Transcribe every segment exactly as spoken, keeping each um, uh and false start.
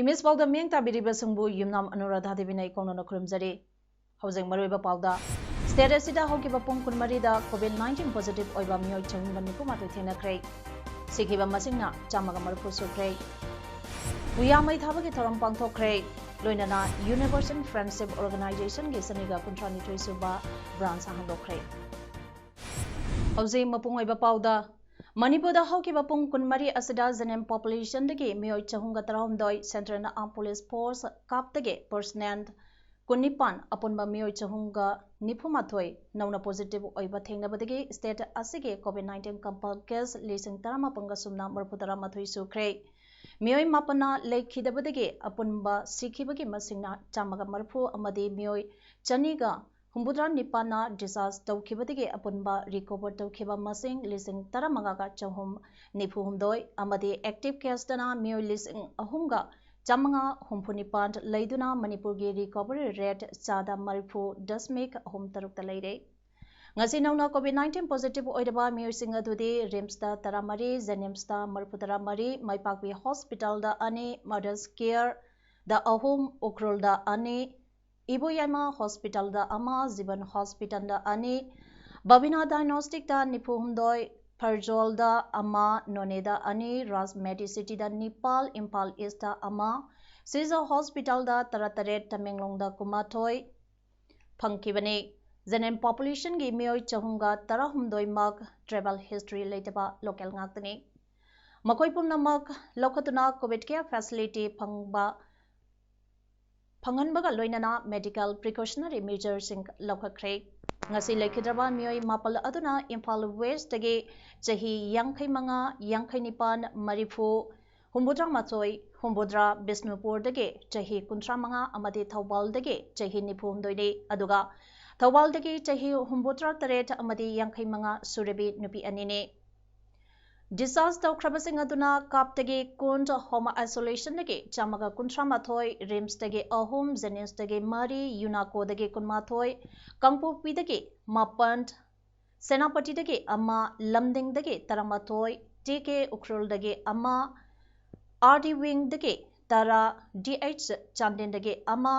Image ꯄꯥꯎꯗ ꯃꯤꯠꯌꯦꯡ ꯇꯥꯕꯤꯔꯤꯕꯁꯤꯡꯕꯨ ꯌꯨꯝꯅꯥꯝ ꯑꯅꯨꯔꯥꯙꯥ ꯗꯦꯕꯤꯅ ꯏꯀꯣꯛꯅꯅ ꯈꯨꯔꯨꯝꯖꯔꯤ꯫ ꯍꯧꯖꯤꯛ ꯃꯔꯨꯑꯣꯏꯕ ꯄꯥꯎꯗ, ꯁ꯭ꯇꯦꯠ ꯑꯁꯤꯗ ꯍꯧꯈꯤꯕ ꯄꯨꯡ ꯀꯨꯟꯃꯔꯤꯗ ꯀꯣꯚꯤꯗ ꯅꯥꯏꯟꯇꯤꯟ ꯄꯣꯖꯤꯇꯤꯚ ꯑꯣꯏꯕ ꯃꯤꯑꯣꯏ ꯆꯍꯨꯝꯒ ꯅꯤꯐꯨ ꯃꯥꯊꯣꯏ ꯊꯦꯡꯅꯈ꯭ꯔꯦ꯫ ꯁꯤꯈꯤꯕ ꯃꯁꯤꯡꯅ ꯆꯥꯝꯃꯒ ꯃꯔꯤꯐꯨ ꯁꯨꯈ꯭ꯔꯦ꯫ ꯎꯌꯥ ꯃꯩ ꯊꯥꯕꯒꯤ ꯊꯧꯔꯝ ꯄꯥꯡꯊꯣꯛꯈ꯭ꯔꯦ꯫ ꯂꯣꯏꯅꯅ ꯌꯨꯅꯤꯚꯔꯁꯦꯜ ꯐ꯭ꯔꯦꯟꯗꯁꯤꯞ ꯑꯣꯔꯒꯅꯥꯏꯖꯦꯁꯟꯒꯤ ꯆꯅꯤꯒ ꯀꯨꯟꯊ꯭ꯔꯥ ꯅꯤꯊꯣꯏ ꯁꯨꯕ ꯕ꯭ꯔꯥꯟꯆ ꯍꯥꯡꯗꯣꯛꯈ꯭ꯔꯦ꯫ ꯍꯧꯖꯤꯛ ꯃꯄꯨꯡ ꯑꯣꯏꯕ ꯄꯥꯎꯗ, ꯃꯅꯤꯄꯨꯔꯗ ꯍꯧꯈꯤꯕ ꯄꯨꯡ ꯀꯨꯟꯃꯔꯤ ꯑꯁꯤꯗ ꯖꯦꯅꯦꯝ ꯄꯣꯄꯨꯂꯦꯁꯟꯗꯒꯤ ꯃꯤꯑꯣꯏ ꯆꯍꯨꯝꯒ ꯇꯔꯥꯍꯨꯝꯗꯣꯏ, ꯁꯦꯟꯇ꯭ꯔꯦꯜ ꯑꯥꯔꯝ ꯄꯨꯂꯤꯁ ꯐꯣꯔꯁ ꯀꯥꯞꯇꯒꯤ ꯄꯔꯁꯅꯦꯜ ꯀꯨꯟꯅꯤꯄꯥꯟ, ꯑꯄꯨꯟꯕ ꯃꯤꯑꯣꯏ ꯆꯍꯨꯝꯒ ꯅꯤꯐꯨ ꯃꯥꯊꯣꯏ ꯅꯧꯅ ꯄꯣꯖꯤꯇꯤꯚ ꯑꯣꯏꯕ ꯊꯦꯡꯅꯕꯗꯒꯤ ꯁ꯭ꯇꯦꯠ ꯑꯁꯤꯒꯤ ꯀꯣꯚꯤꯗ ꯅꯥꯏꯟꯇꯤꯟ ꯀꯟꯐꯥꯔꯝ ꯀꯦꯁ ꯂꯤꯁꯤꯡ ꯇꯔꯥꯃꯥꯄꯟꯒ ꯁꯨꯞꯅ ꯃꯔꯤꯐꯨ ꯇꯔꯥꯃꯥꯊꯣꯏ ꯁꯨꯈ꯭ꯔꯦ꯫ ꯃꯤꯑꯣꯏ ꯃꯥꯄꯟꯅ ꯂꯩꯈꯤꯗꯕꯗꯒꯤ ꯑꯄꯨꯟꯕ ꯁꯤꯈꯤꯕꯒꯤ ꯃꯁꯤꯡꯅ ꯆꯥꯝꯃꯒ ꯃꯔꯤꯐꯨ ꯑꯃꯗꯤ ꯃꯤꯑꯣꯏ ꯆꯅꯤꯒ ꯍꯨꯝꯐꯨꯇꯔꯥ ꯅꯤꯄꯥꯟꯅ ꯗꯤꯁꯆꯥꯔꯖ ꯇꯧꯈꯤꯕꯗꯒꯤ ꯑꯄꯨꯟꯕ ꯔꯤꯀꯣꯚꯔ ꯇꯧꯈꯤꯕ ꯃꯁꯤꯡ ꯂꯤꯁꯤꯡ ꯇꯔꯥꯃꯉꯥꯒ ꯆꯍꯨꯝ ꯅꯤꯐꯨ ꯍꯨꯝꯗꯣꯏ ꯑꯃꯗꯤ ꯑꯦꯛꯇꯤꯚ ꯀꯦꯁꯇꯅ ꯃꯤꯑꯣꯏ ꯂꯤꯁꯤꯡ ꯑꯍꯨꯝꯒ ꯆꯥꯝꯃꯉꯥ ꯍꯨꯝꯐꯨ ꯅꯤꯄꯥꯟ ꯂꯩꯗꯨꯅ ꯃꯅꯤꯄꯨꯔꯒꯤ ꯔꯤꯀꯣꯚꯔꯤ ꯔꯦꯠ ꯆꯥꯗ ꯃꯔꯤꯐꯨ ꯗꯁꯃꯤꯛ ꯑꯍꯨꯝ ꯇꯔꯨꯛꯇ ꯂꯩꯔꯦ꯫ ꯉꯁꯤ ꯅꯧꯅ ꯀꯣꯚꯤꯗ ꯅꯥꯏꯟꯇꯤꯟ ꯄꯣꯖꯤꯇꯤꯚ ꯑꯣꯏꯔꯕ ꯃꯤꯑꯣꯏꯁꯤꯡ ꯑꯗꯨꯗꯤ ꯔꯤꯝꯁꯇ ꯇꯔꯥꯃꯔꯤ, ꯖꯦꯅꯤꯝꯁꯇ ꯃꯔꯤꯐꯨ ꯇꯔꯥꯃꯔꯤ, ꯃꯥꯏꯄꯥꯛꯄꯤ ꯍꯣꯁꯄꯤꯇꯥꯜꯗ ꯑꯅꯤ, ꯃꯗꯔꯁ ꯀꯦꯌꯔꯗ ꯑꯍꯨꯝ, ꯎꯈ꯭ꯔꯨꯜꯗ ꯑꯅꯤ, ꯏꯕꯣꯌꯥꯏꯃ ꯍꯣꯁꯄꯤꯇꯥꯜꯗ ꯑꯃ, ꯖꯤꯕꯟ ꯍꯣꯁꯄꯤꯇꯥꯜꯗ ꯑꯅꯤ, ꯕꯕꯤꯅꯥ ꯗꯥꯏꯒꯅꯣꯁꯇꯤꯛꯇ ꯅꯤꯐꯨ ꯍꯨꯝꯗꯣꯏ, ꯐꯔꯖꯣꯜꯗ ꯑꯃ, ꯅꯣꯅꯦꯗ ꯑꯅꯤ, ꯔꯥꯖ ꯃꯦꯗꯤꯁꯤꯇꯤꯗ ꯅꯤꯄꯥꯜ, ꯏꯝꯐꯥꯜ ꯏꯁꯇ ꯑꯃ, ꯁꯤꯖ ꯍꯣꯁꯄꯤꯇꯥꯜꯗ ꯇꯔꯥꯇꯔꯦꯠ, ꯇꯃꯦꯡꯂꯣꯡꯗ ꯀꯨꯟꯃꯥꯊꯣꯏ ꯐꯪꯈꯤꯕꯅꯤ꯫ ꯖꯦꯅꯦꯝ ꯄꯣꯄꯨꯂꯦꯁꯟꯒꯤ ꯃꯤꯑꯣꯏ ꯆꯍꯨꯝꯒ ꯇꯔꯥꯍꯨꯝꯗꯣꯏꯃꯛ ꯇ꯭ꯔꯥꯏꯕꯦꯜ ꯍꯤꯁꯇ꯭ꯔꯤ ꯂꯩꯇꯕ ꯂꯣꯀꯦꯜ ꯉꯥꯛꯇꯅꯤ꯫ ꯃꯈꯣꯏ ꯄꯨꯝꯅꯃꯛ ꯂꯧꯈꯠꯇꯨꯅ ꯀꯣꯚꯤꯗ ꯀꯦꯌꯔ ꯐꯦꯁꯤꯂꯤꯇꯤ ꯐꯪꯕ ꯐꯪꯍꯟꯕꯒ ꯂꯣꯏꯅꯅ ꯃꯦꯗꯤꯀꯦꯜ ꯄ꯭ꯔꯤꯀꯣꯁꯅꯔꯤ ꯃꯦꯖꯔꯁꯤꯡ ꯂꯧꯈꯠꯈ꯭ꯔꯦ꯫ ꯉꯁꯤ ꯂꯩꯈꯤꯗ꯭ꯔꯕ ꯃꯤꯑꯣꯏ ꯃꯥꯄꯜ ꯑꯗꯨꯅ ꯏꯝꯐꯥꯜ ꯋꯦꯁꯇꯒꯤ ꯆꯍꯤ ꯌꯥꯡꯈꯩ ꯃꯉꯥ, ꯌꯥꯡꯈꯩ ꯅꯤꯄꯥꯟ, ꯃꯔꯤꯐꯨ, ꯍꯨꯝꯐꯨꯇꯔꯥꯃꯥꯊꯣꯏ, ꯍꯨꯝꯐꯨꯇꯔꯥ ꯕꯤꯁꯅꯨꯄꯨꯔꯗꯒꯤ ꯆꯍꯤ ꯀꯨꯟꯊ꯭ꯔꯥ ꯃꯉꯥ ꯑꯃꯗꯤ ꯊꯧꯕꯥꯜꯗꯒꯤ ꯆꯍꯤ ꯅꯤꯐꯨ ꯍꯨꯝꯗꯣꯏꯅꯤ, ꯑꯗꯨꯒ ꯊꯧꯕꯥꯜꯗꯒꯤ ꯆꯍꯤ ꯍꯨꯝꯐꯨꯇꯔꯥ ꯇꯔꯦꯠ ꯑꯃꯗꯤ ꯌꯥꯡꯈꯩ ꯃꯉꯥ ꯁꯨꯔꯕꯤ ꯅꯨꯄꯤ ꯑꯅꯤꯅꯤ꯫ Discharge ꯇꯧꯈ꯭ꯔꯕꯁꯤꯡ ꯑꯗꯨꯅ ꯀꯥꯞꯇꯒꯤ ꯀꯨꯟ, home isolation ꯗꯒꯤ ꯆꯥꯝꯃꯒ ꯀꯨꯟꯊ꯭ꯔꯥ ꯃꯥꯊꯣꯏ, ꯔꯤꯝꯁꯇꯒꯤ ꯑꯍꯨꯝ, ꯖꯦꯅꯤꯝꯁꯇꯒꯤ ꯃꯔꯤ, ꯌꯨꯅꯥꯀꯣꯗꯒꯤ ꯀꯨꯟꯃꯥꯊꯣꯏ, ꯀꯥꯡꯄꯣꯛꯄꯤꯗꯒꯤ ꯃꯥꯄꯟ, ꯁꯦꯅꯥꯄꯇꯤꯗꯒꯤ ꯑꯃ, ꯂꯝꯗꯤꯡꯗꯒꯤ ꯇꯔꯥꯃꯥꯊꯣꯏ, ꯇꯤ ꯀꯦ ꯎꯈ꯭ꯔꯨꯜꯗꯒꯤ ꯑꯃ, ꯑꯥꯔ ꯗꯤ ꯋꯤꯡꯗꯒꯤ ꯇꯔꯥ, ꯗꯤ ꯑꯩꯆ ꯆꯥꯟꯗꯦꯜꯗꯒꯤ ꯑꯃ,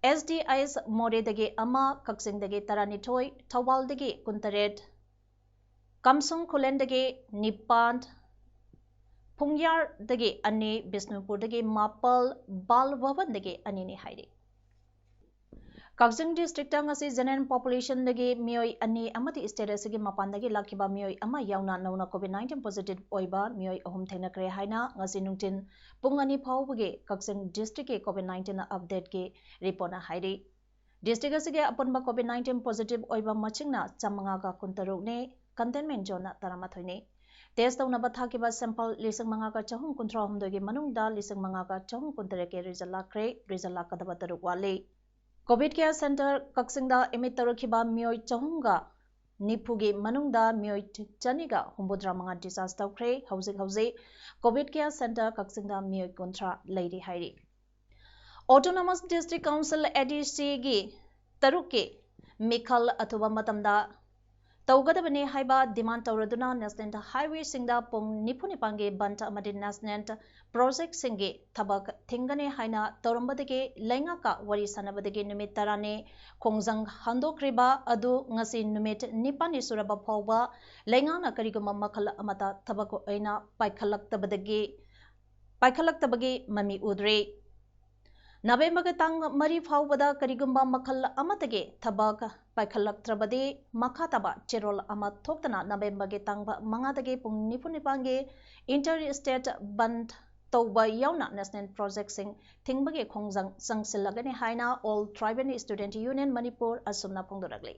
ꯑꯦꯁ ꯗꯤ ꯑꯦꯁ ꯃꯣꯔꯦꯗꯒꯤ ꯑꯃ, ꯀꯛꯆꯤꯡꯗꯒꯤ ꯇꯔꯥꯅꯤꯊꯣꯏ, ꯊꯧꯕꯥꯜꯗꯒꯤ ꯀꯨꯟꯇꯔꯦꯠ, ꯀꯝꯁꯨꯡ ꯈꯨꯂꯦꯟꯗꯒꯤ ꯅꯤꯄꯥꯟ, ꯄꯨꯡꯌꯥꯔꯗꯒꯤ ꯑꯅꯤ, ꯕꯤꯁꯅꯨꯄꯨꯔꯗꯒꯤ ꯃꯥꯄꯜ, ꯕꯥꯜ ꯚꯕꯟꯗꯒꯤ ꯑꯅꯤꯅꯤ ꯍꯥꯏꯔꯤ꯫ ꯀꯛꯆꯤꯡ district ꯇ ꯉꯁꯤ general population ꯗꯒꯤ ꯃꯤꯑꯣꯏ ꯑꯅꯤ ꯑꯃꯗꯤ state ꯑꯁꯤꯒꯤ ꯃꯄꯥꯟꯗꯒꯤ ꯂꯥꯛꯈꯤꯕ ꯃꯤꯑꯣꯏ ꯑꯃ ꯌꯥꯎꯅ ꯅꯧꯅ COVID nineteen positive ꯑꯣꯏꯕ ꯃꯤꯑꯣꯏ ꯑꯍꯨꯝ ꯊꯦꯡꯅꯈ꯭ꯔꯦ ꯍꯥꯏꯅ ꯉꯁꯤ ꯅꯨꯡꯊꯤꯜ ꯄꯨꯡ ꯑꯅꯤ ꯐꯥꯎꯕꯒꯤ ꯀꯛꯆꯤꯡ district ꯀꯤ COVID nineteen update ꯀꯤ report ꯅ ꯍꯥꯏꯔꯤ꯫ District ꯑꯁꯤꯒꯤ ꯑꯄꯨꯟꯕ COVID nineteen positive ꯑꯣꯏꯕ ꯃꯁꯤꯡꯅ ꯆꯥꯃꯉꯥꯒ ꯀꯨꯟꯇꯔꯨꯛꯅꯤ, containment zone ꯅ ꯇꯔꯥꯃꯥꯊꯣꯏꯅꯤ꯫ Test ꯇꯧꯅꯕ ꯊꯥꯈꯤꯕ sample ꯂꯤꯁꯤꯡ ꯃꯉꯥꯒ ꯆꯍꯨꯝ ꯀꯨꯟꯊ꯭ꯔꯥ ꯍꯨꯝꯗꯣꯏꯒꯤ ꯃꯅꯨꯡꯗ ꯂꯤꯁꯤꯡ ꯃꯉꯥꯒ ꯆꯍꯨꯝ ꯀꯨꯟꯇꯔꯦꯠꯀꯤ result ꯂꯥꯛꯈ꯭ꯔꯦ꯫ Result ꯂꯥꯛꯀꯗꯕ ꯇꯔꯨꯛ ꯋꯥꯠꯂꯤ꯫ COVID care center ꯀꯛꯆꯤꯡꯗ admit ꯇꯧꯔꯛꯈꯤꯕ ꯃꯤꯑꯣꯏ ꯆꯍꯨꯝꯒ ꯅꯤꯐꯨꯒꯤ ꯃꯅꯨꯡꯗ ꯃꯤꯑꯣꯏ ꯆꯅꯤꯒ ꯍꯨꯝꯐꯨꯇꯔꯥ ꯃꯉꯥ discharge ꯇꯧꯈ꯭ꯔꯦ꯫ ꯍꯧꯖꯤꯛ ꯍꯧꯖꯤꯛ COVID care center ꯀꯛꯆꯤꯡꯗ ꯃꯤꯑꯣꯏ ꯀꯨꯟꯊ꯭ꯔꯥ ꯂꯩꯔꯤ ꯍꯥꯏꯔꯤ꯫ Autonomous District Council, A D C ꯒꯤ ꯇꯔꯨꯛꯀꯤ ꯃꯤꯈꯜ ꯑꯊꯨꯕ ꯃꯇꯝꯗ ꯇꯧꯒꯗꯕꯅꯤ ꯍꯥꯏꯕ demand ꯇꯧꯔꯗꯨꯅ national highway ꯁꯤꯡꯗ ꯄꯨꯡ ꯅꯤꯐꯨ ꯅꯤꯄꯥꯟꯒꯤ ꯕꯟꯗ ꯑꯃꯗꯤ national project ꯁꯤꯡꯒꯤ ꯊꯕꯛ ꯊꯤꯡꯒꯅꯤ ꯍꯥꯏꯅ ꯇꯧꯔꯝꯕꯗꯒꯤ ꯂꯩꯉꯥꯛꯀ ꯋꯥꯔꯤ ꯁꯥꯟꯅꯕꯗꯒꯤ ꯅꯨꯃꯤꯠ ꯇꯔꯥꯅꯤ ꯈꯣꯡꯖꯪ ꯍꯟꯗꯣꯛꯈ꯭ꯔꯤꯕ ꯑꯗꯨ ꯉꯁꯤ ꯅꯨꯃꯤꯠ ꯅꯤꯄꯥꯟꯅꯤ ꯁꯨꯔꯕ ꯐꯥꯎꯕ ꯂꯩꯉꯥꯛꯅ ꯀꯔꯤꯒꯨꯝꯕ ꯃꯈꯜ ꯑꯃꯠꯇ ꯊꯕꯛ ꯑꯣꯏꯅ ꯄꯥꯏꯈꯠꯂꯛꯇꯕꯗꯒꯤ, ꯄꯥꯏꯈꯠꯂꯛꯇꯕꯒꯤ ꯃꯃꯤ ꯎꯗ꯭ꯔꯤ꯫ ꯅꯕꯦꯝꯕꯔꯒꯤ ꯇꯥꯡ ꯃꯔꯤ ꯐꯥꯎꯕꯗ ꯀꯔꯤꯒꯨꯝꯕ ꯃꯈꯜ ꯑꯃꯠꯇꯒꯤ ꯊꯕꯛ ꯄꯥꯏꯈꯠꯂꯛꯇ꯭ꯔꯕꯗꯤ ꯃꯈꯥ ꯇꯥꯕ ꯆꯦꯔꯣꯜ ꯑꯃ ꯊꯣꯛꯇꯅ ꯅꯕꯦꯝꯕꯔꯒꯤ ꯇꯥꯡ ꯃꯉꯥꯗꯒꯤ ꯄꯨꯡ ꯅꯤꯐꯨ ꯅꯤꯄꯥꯟꯒꯤ inter state ꯕꯟꯗ ꯇꯧꯕ ꯌꯥꯎꯅ national project ꯁꯤꯡ ꯊꯤꯡꯕꯒꯤ ꯈꯣꯡꯖꯪ ꯆꯪꯁꯤꯜꯂꯒꯅꯤ ꯍꯥꯏꯅ All Tribal Student Union Manipur ꯑꯁꯨꯝꯅ ꯐꯣꯡꯗꯣꯔꯛꯂꯤ꯫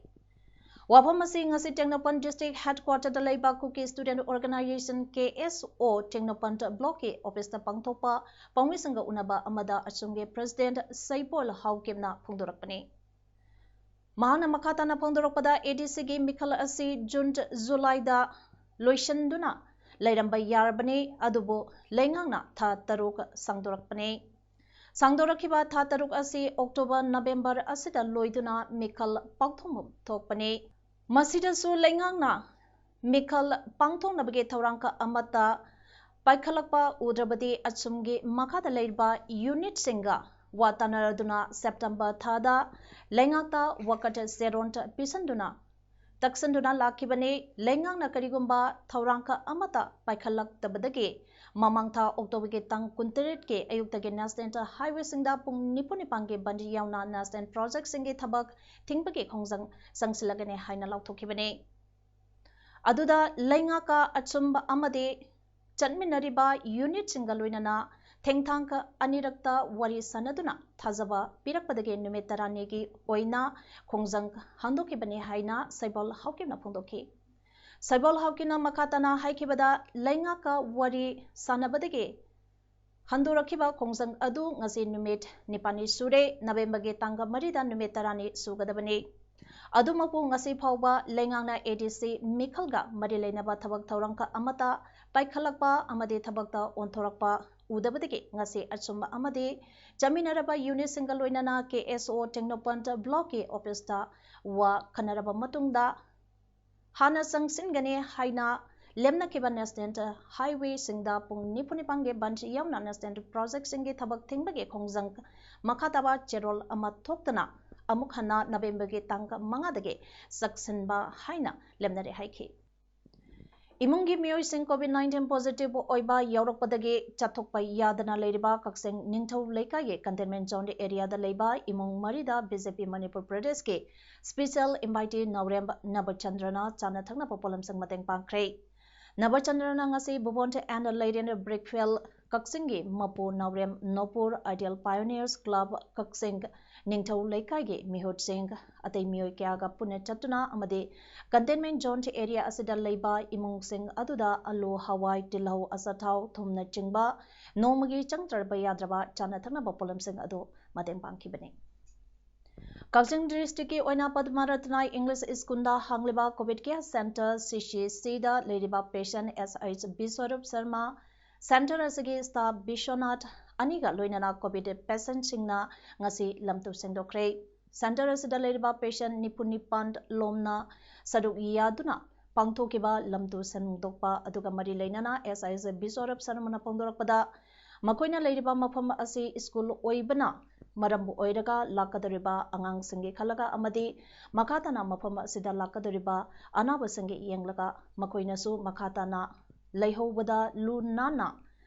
ꯋꯥꯐꯝ ꯑꯁꯤ ꯉꯁꯤ ꯇꯦꯡꯅꯧꯄꯜ District Headquarter ꯗ ꯂꯩꯕ Kuki Student Organisation, K S O, Tengnoupal Block ꯀꯤ office ꯇ ꯄꯥꯡꯊꯣꯛꯄ ꯄꯥꯎꯃꯤꯁꯤꯡꯒ ꯎꯅꯕ ꯑꯃꯗ ꯑꯆꯨꯝꯒꯤ President ꯁꯩꯕꯣꯜ ꯍꯥꯎꯀꯤꯞꯅ ꯐꯣꯡꯗꯣꯔꯛꯄꯅꯤ꯫ ꯃꯍꯥꯛꯅ ꯃꯈꯥ ꯇꯥꯅ ꯐꯣꯡꯗꯣꯔꯛꯄꯗ, A D C ꯒꯤ ꯃꯤꯈꯜ ꯑꯁꯤ June, July ꯗ ꯂꯣꯏꯁꯤꯟꯗꯨꯅ ꯂꯩꯔꯝꯕ ꯌꯥꯔꯕꯅꯤ, ꯑꯗꯨꯕꯨ ꯂꯩꯉꯥꯛꯅ ꯊꯥ ꯇꯔꯨꯛ ꯁꯥꯡꯗꯣꯔꯛꯄꯅꯤ꯫ ꯁꯥꯡꯗꯣꯔꯛꯈꯤꯕ ꯊꯥ ꯇꯔꯨꯛ ꯑꯁꯤ October, November ꯑꯁꯤꯗ ꯂꯣꯏꯗꯨꯅ ꯃꯤꯈꯜ ꯄꯥꯡꯊꯣꯛꯐꯝ ꯊꯣꯛꯄꯅꯤ꯫ ꯃꯁꯤꯗꯁꯨ ꯂꯩꯉꯥꯛꯅ ꯃꯤꯈꯜ ꯄꯥꯡꯊꯣꯛꯅꯕꯒꯤ ꯊꯧꯔꯥꯡ ꯑꯃꯠꯇ ꯄꯥꯏꯈꯠꯂꯛꯄ ꯎꯗ꯭ꯔꯕꯗꯤ, ꯑꯆꯨꯝꯒꯤ ꯃꯈꯥꯗ ꯂꯩꯔꯤꯕ unit ꯁꯤꯡꯒ ꯋꯥ ꯇꯥꯅꯔꯗꯨꯅ September ꯊꯥꯗ ꯂꯩꯉꯥꯛꯇ ꯋꯥꯀꯠ ꯆꯦꯔꯣꯜ ꯄꯤꯁꯤꯟꯗꯨꯅ ꯇꯛꯁꯤꯟꯗꯨꯅ ꯂꯥꯛꯈꯤꯕꯅꯤ꯫ ꯂꯩꯉꯥꯛꯅ ꯀꯔꯤꯒꯨꯝꯕ ꯊꯧꯔꯥꯡ ꯑꯃꯠꯇ ꯄꯥꯏꯈꯠꯂꯛꯇꯕꯗꯒꯤ, ꯃꯃꯥꯡ ꯊꯥ October ꯒꯤ ꯇꯥꯡ ꯀꯨꯟꯇꯔꯦꯠꯀꯤ ꯑꯌꯨꯛꯇꯒꯤ National Highway ꯁꯤꯡꯗ ꯄꯨꯡ ꯅꯤꯐꯨ ꯅꯤꯄꯥꯟꯒꯤ ꯕꯟꯗ ꯌꯥꯎꯅ National Project ꯁꯤꯡꯒꯤ ꯊꯕꯛ ꯊꯤꯡꯕꯒꯤ ꯈꯣꯡꯖꯪ ꯆꯪꯁꯤꯜꯂꯒꯅꯤ ꯍꯥꯏꯅ ꯂꯥꯎꯊꯣꯛꯈꯤꯕꯅꯤ꯫ ꯑꯗꯨꯗ ꯂꯩꯉꯥꯛꯀ ꯑꯆꯨꯝꯕ ꯑꯃꯗꯤ ꯆꯠꯃꯤꯟꯅꯔꯤꯕ unit ꯁꯤꯡꯒ ꯂꯣꯏꯅꯅ ꯊꯦꯡꯊꯥꯡ ꯑꯅꯤꯔꯛꯇ ꯋꯥꯔꯤ ꯁꯥꯟꯅꯗꯨꯅ ꯊꯥꯖꯕ ꯄꯤꯔꯛꯄꯗꯒꯤ ꯅꯨꯃꯤꯠ ꯇꯔꯥꯅꯤꯒꯤ ꯑꯣꯏꯅ ꯈꯣꯡꯖꯪ ꯍꯟꯗꯣꯛꯈꯤꯕꯅꯤ ꯍꯥꯏꯅ ꯁꯩꯕꯣꯜ ꯍꯥꯎꯀꯤꯞꯅ ꯐꯣꯡꯗꯣꯛꯈꯤ꯫ ꯁꯩꯕꯣꯜ ꯍꯥꯎꯀꯤꯞꯅ ꯃꯈꯥ ꯇꯥꯅ ꯍꯥꯏꯈꯤꯕꯗ, ꯂꯩꯉꯥꯛꯀ ꯋꯥꯔꯤ ꯁꯥꯟꯅꯕꯗꯒꯤ ꯍꯟꯗꯣꯔꯛꯈꯤꯕ ꯈꯣꯡꯖꯪ ꯑꯗꯨ ꯉꯁꯤ ꯅꯨꯃꯤꯠ ꯅꯤꯄꯥꯜꯅꯤ ꯁꯨꯔꯦ꯫ November ꯒꯤ ꯇꯥꯡ ꯃꯔꯤꯗ ꯅꯨꯃꯤꯠ ꯇꯔꯥꯅꯤ ꯁꯨꯒꯗꯕꯅꯤ꯫ ꯑꯗꯨꯃꯛꯄꯨ ꯉꯁꯤ ꯐꯥꯎꯕ ꯂꯩꯉꯥꯛꯅ A D C ꯃꯤꯈꯜꯒ ꯃꯔꯤ ꯂꯩꯅꯕ ꯊꯕꯛ ꯊꯧꯔꯝ ꯑꯃꯠꯇ ꯄꯥꯏꯈꯠꯂꯛꯄ ꯑꯃꯗꯤ ꯊꯕꯛꯇ ꯑꯣꯟꯊꯣꯔꯛꯄ ꯎꯗꯕꯗꯒꯤ, ꯉꯁꯤ ꯑꯆꯨꯝꯕ ꯑꯃꯗꯤ ꯆꯠꯃꯤꯟꯅꯔꯕ unit ꯁꯤꯡꯒ ꯂꯣꯏꯅꯅ K S O Tengnoupal Block ꯀꯤ office ꯇ ꯋꯥ ꯈꯟꯅꯔꯕ ꯃꯇꯨꯡꯗ, ꯍꯥꯟꯅ ꯆꯪꯁꯤꯟꯒꯅꯤ ꯍꯥꯏꯅ ꯂꯦꯞꯅꯈꯤꯕ National Highway ꯁꯤꯡꯗ ꯄꯨꯡ ꯅꯤꯐꯨ ꯅꯤꯄꯥꯟꯒꯤ ꯕꯟꯗ ꯌꯥꯎꯅ National Project ꯁꯤꯡꯒꯤ ꯊꯕꯛ ꯊꯤꯡꯕꯒꯤ ꯈꯣꯡꯖꯪ ꯃꯈꯥ ꯇꯥꯕ ꯆꯦꯔꯣꯜ ꯑꯃ ꯊꯣꯛꯇꯅ ꯑꯃꯨꯛ ꯍꯟꯅ November ꯒꯤ ꯇꯥꯡ ꯃꯉꯥꯗꯒꯤ ꯆꯪꯁꯤꯟꯕ ꯍꯥꯏꯅ ꯂꯦꯞꯅꯔꯦ ꯍꯥꯏꯈꯤ꯫ ꯏꯃꯨꯡꯒꯤ ꯃꯤꯑꯣꯏꯁꯤꯡ COVID nineteen positive ꯑꯣꯏꯕ ꯌꯥꯎꯔꯛꯄꯗꯒꯤ ꯆꯠꯊꯣꯛꯄ ꯌꯥꯗꯅ ꯂꯩꯔꯤꯕ ꯀꯛꯆꯤꯡ ꯅꯤꯡꯊꯧ ꯂꯩꯀꯥꯏꯒꯤ containment zone area ꯗ ꯂꯩꯕ ꯏꯃꯨꯡ ꯃꯔꯤꯗ B J P ꯃꯅꯤꯄꯨꯔ ꯄ꯭ꯔꯗꯦꯁꯀꯤ special invitee ꯅꯥꯎꯔꯦꯝ ꯅꯕꯆꯟꯗ꯭ꯔꯅ ꯆꯥꯅ ꯊꯛꯅꯕ ꯄꯣꯠꯂꯝꯁꯤꯡ ꯃꯇꯦꯡ ꯄꯥꯡꯈ꯭ꯔꯦ꯫ ꯅꯕꯆꯟꯗ꯭ꯔꯅ ꯉꯁꯤ Bhuban and Leiren Brickfield ꯀꯛꯆꯤꯡꯒꯤ ꯃꯄꯨ ꯅꯥꯎꯔꯦꯝ ꯅꯣꯄꯨꯔ, Ideal Pioneers Club ꯀꯛꯆꯤꯡ ꯅꯤꯡꯊꯧ ꯂꯩꯀꯥꯏꯒꯤ ꯃꯤꯍꯨꯠꯁꯤꯡ, ꯑꯇꯩ ꯃꯤꯑꯣꯏ ꯀꯌꯥꯒ ꯄꯨꯟꯅ ꯆꯠꯇꯨꯅ ꯑꯃꯗꯤ containment zone area ꯑꯁꯤꯗ ꯂꯩꯕ ꯏꯃꯨꯡꯁꯤꯡ ꯑꯗꯨꯗ ꯑꯂꯨ, ꯍꯋꯥꯏ, ꯇꯤꯜꯍꯧ, ꯑꯆꯥꯊꯥꯎ, ꯊꯨꯝꯅꯆꯤꯡꯕ ꯅꯣꯡꯃꯒꯤ ꯆꯪꯗ꯭ꯔꯕ ꯌꯥꯗ꯭ꯔꯕ ꯆꯥꯅ ꯊꯛꯅꯕ ꯄꯣꯠꯂꯝꯁꯤꯡ ꯑꯗꯨ ꯃꯇꯦꯡ ꯄꯥꯡꯈꯤꯕꯅꯤ꯫ ꯀꯛꯆꯤꯡ districtꯀꯤ ꯑꯣꯏꯅ ꯄꯗꯃꯔꯠꯇꯅ English schoolꯗ ꯍꯥꯡꯂꯤꯕ COVID care center CCCꯗ ꯂꯩꯔꯤꯕ patient SH ꯕꯤꯁ꯭ꯋꯔꯨꯞ ꯁꯔꯃ, center ꯑꯁꯤꯒꯤ staff ꯕꯤꯁ꯭ꯋꯅꯥꯊ ꯑꯅꯤꯒ ꯂꯣꯏꯅꯅ COVID patientꯁꯤꯡꯅ ꯉꯁꯤ ꯂꯝꯇꯨ ꯁꯦꯡꯗꯣꯛꯈ꯭ꯔꯦ꯫ Center ꯑꯁꯤꯗ ꯂꯩꯔꯤꯕ patient ꯅꯤꯐꯨ ꯅꯤꯄꯥꯟ ꯂꯣꯝꯅ ꯁꯔꯨꯛ ꯌꯥꯗꯨꯅ ꯄꯥꯡꯊꯣꯛꯈꯤꯕ ꯂꯝꯇꯨ ꯁꯦꯡꯗꯣꯛꯄ ꯑꯗꯨꯒ ꯃꯔꯤ ꯂꯩꯅꯅ SH ꯕꯤꯁ꯭ꯋꯔꯨꯞ ꯁꯔꯃꯅ ꯐꯣꯡꯗꯣꯔꯛꯄꯗ, ꯃꯈꯣꯏꯅ ꯂꯩꯔꯤꯕ ꯃꯐꯝ ꯑꯁꯤ school ꯑꯣꯏꯕꯅ ꯃꯔꯝ ꯑꯣꯏꯔꯒ ꯂꯥꯛꯀꯗꯧꯔꯤꯕ ꯑꯉꯥꯡꯁꯤꯡꯒꯤ ꯈꯜꯂꯒ ꯑꯃꯗꯤ ꯃꯈꯥ ꯇꯥꯅ ꯃꯐꯝ ꯑꯁꯤꯗ ꯂꯥꯛꯀꯗꯧꯔꯤꯕ ꯑꯅꯥꯕꯁꯤꯡꯒꯤ ꯌꯦꯡꯂꯒ ꯃꯈꯣꯏꯅꯁꯨ ꯃꯈꯥ ꯇꯥꯅ ꯂꯩꯍꯧꯕꯗ ꯂꯨ ꯅꯥꯟꯅ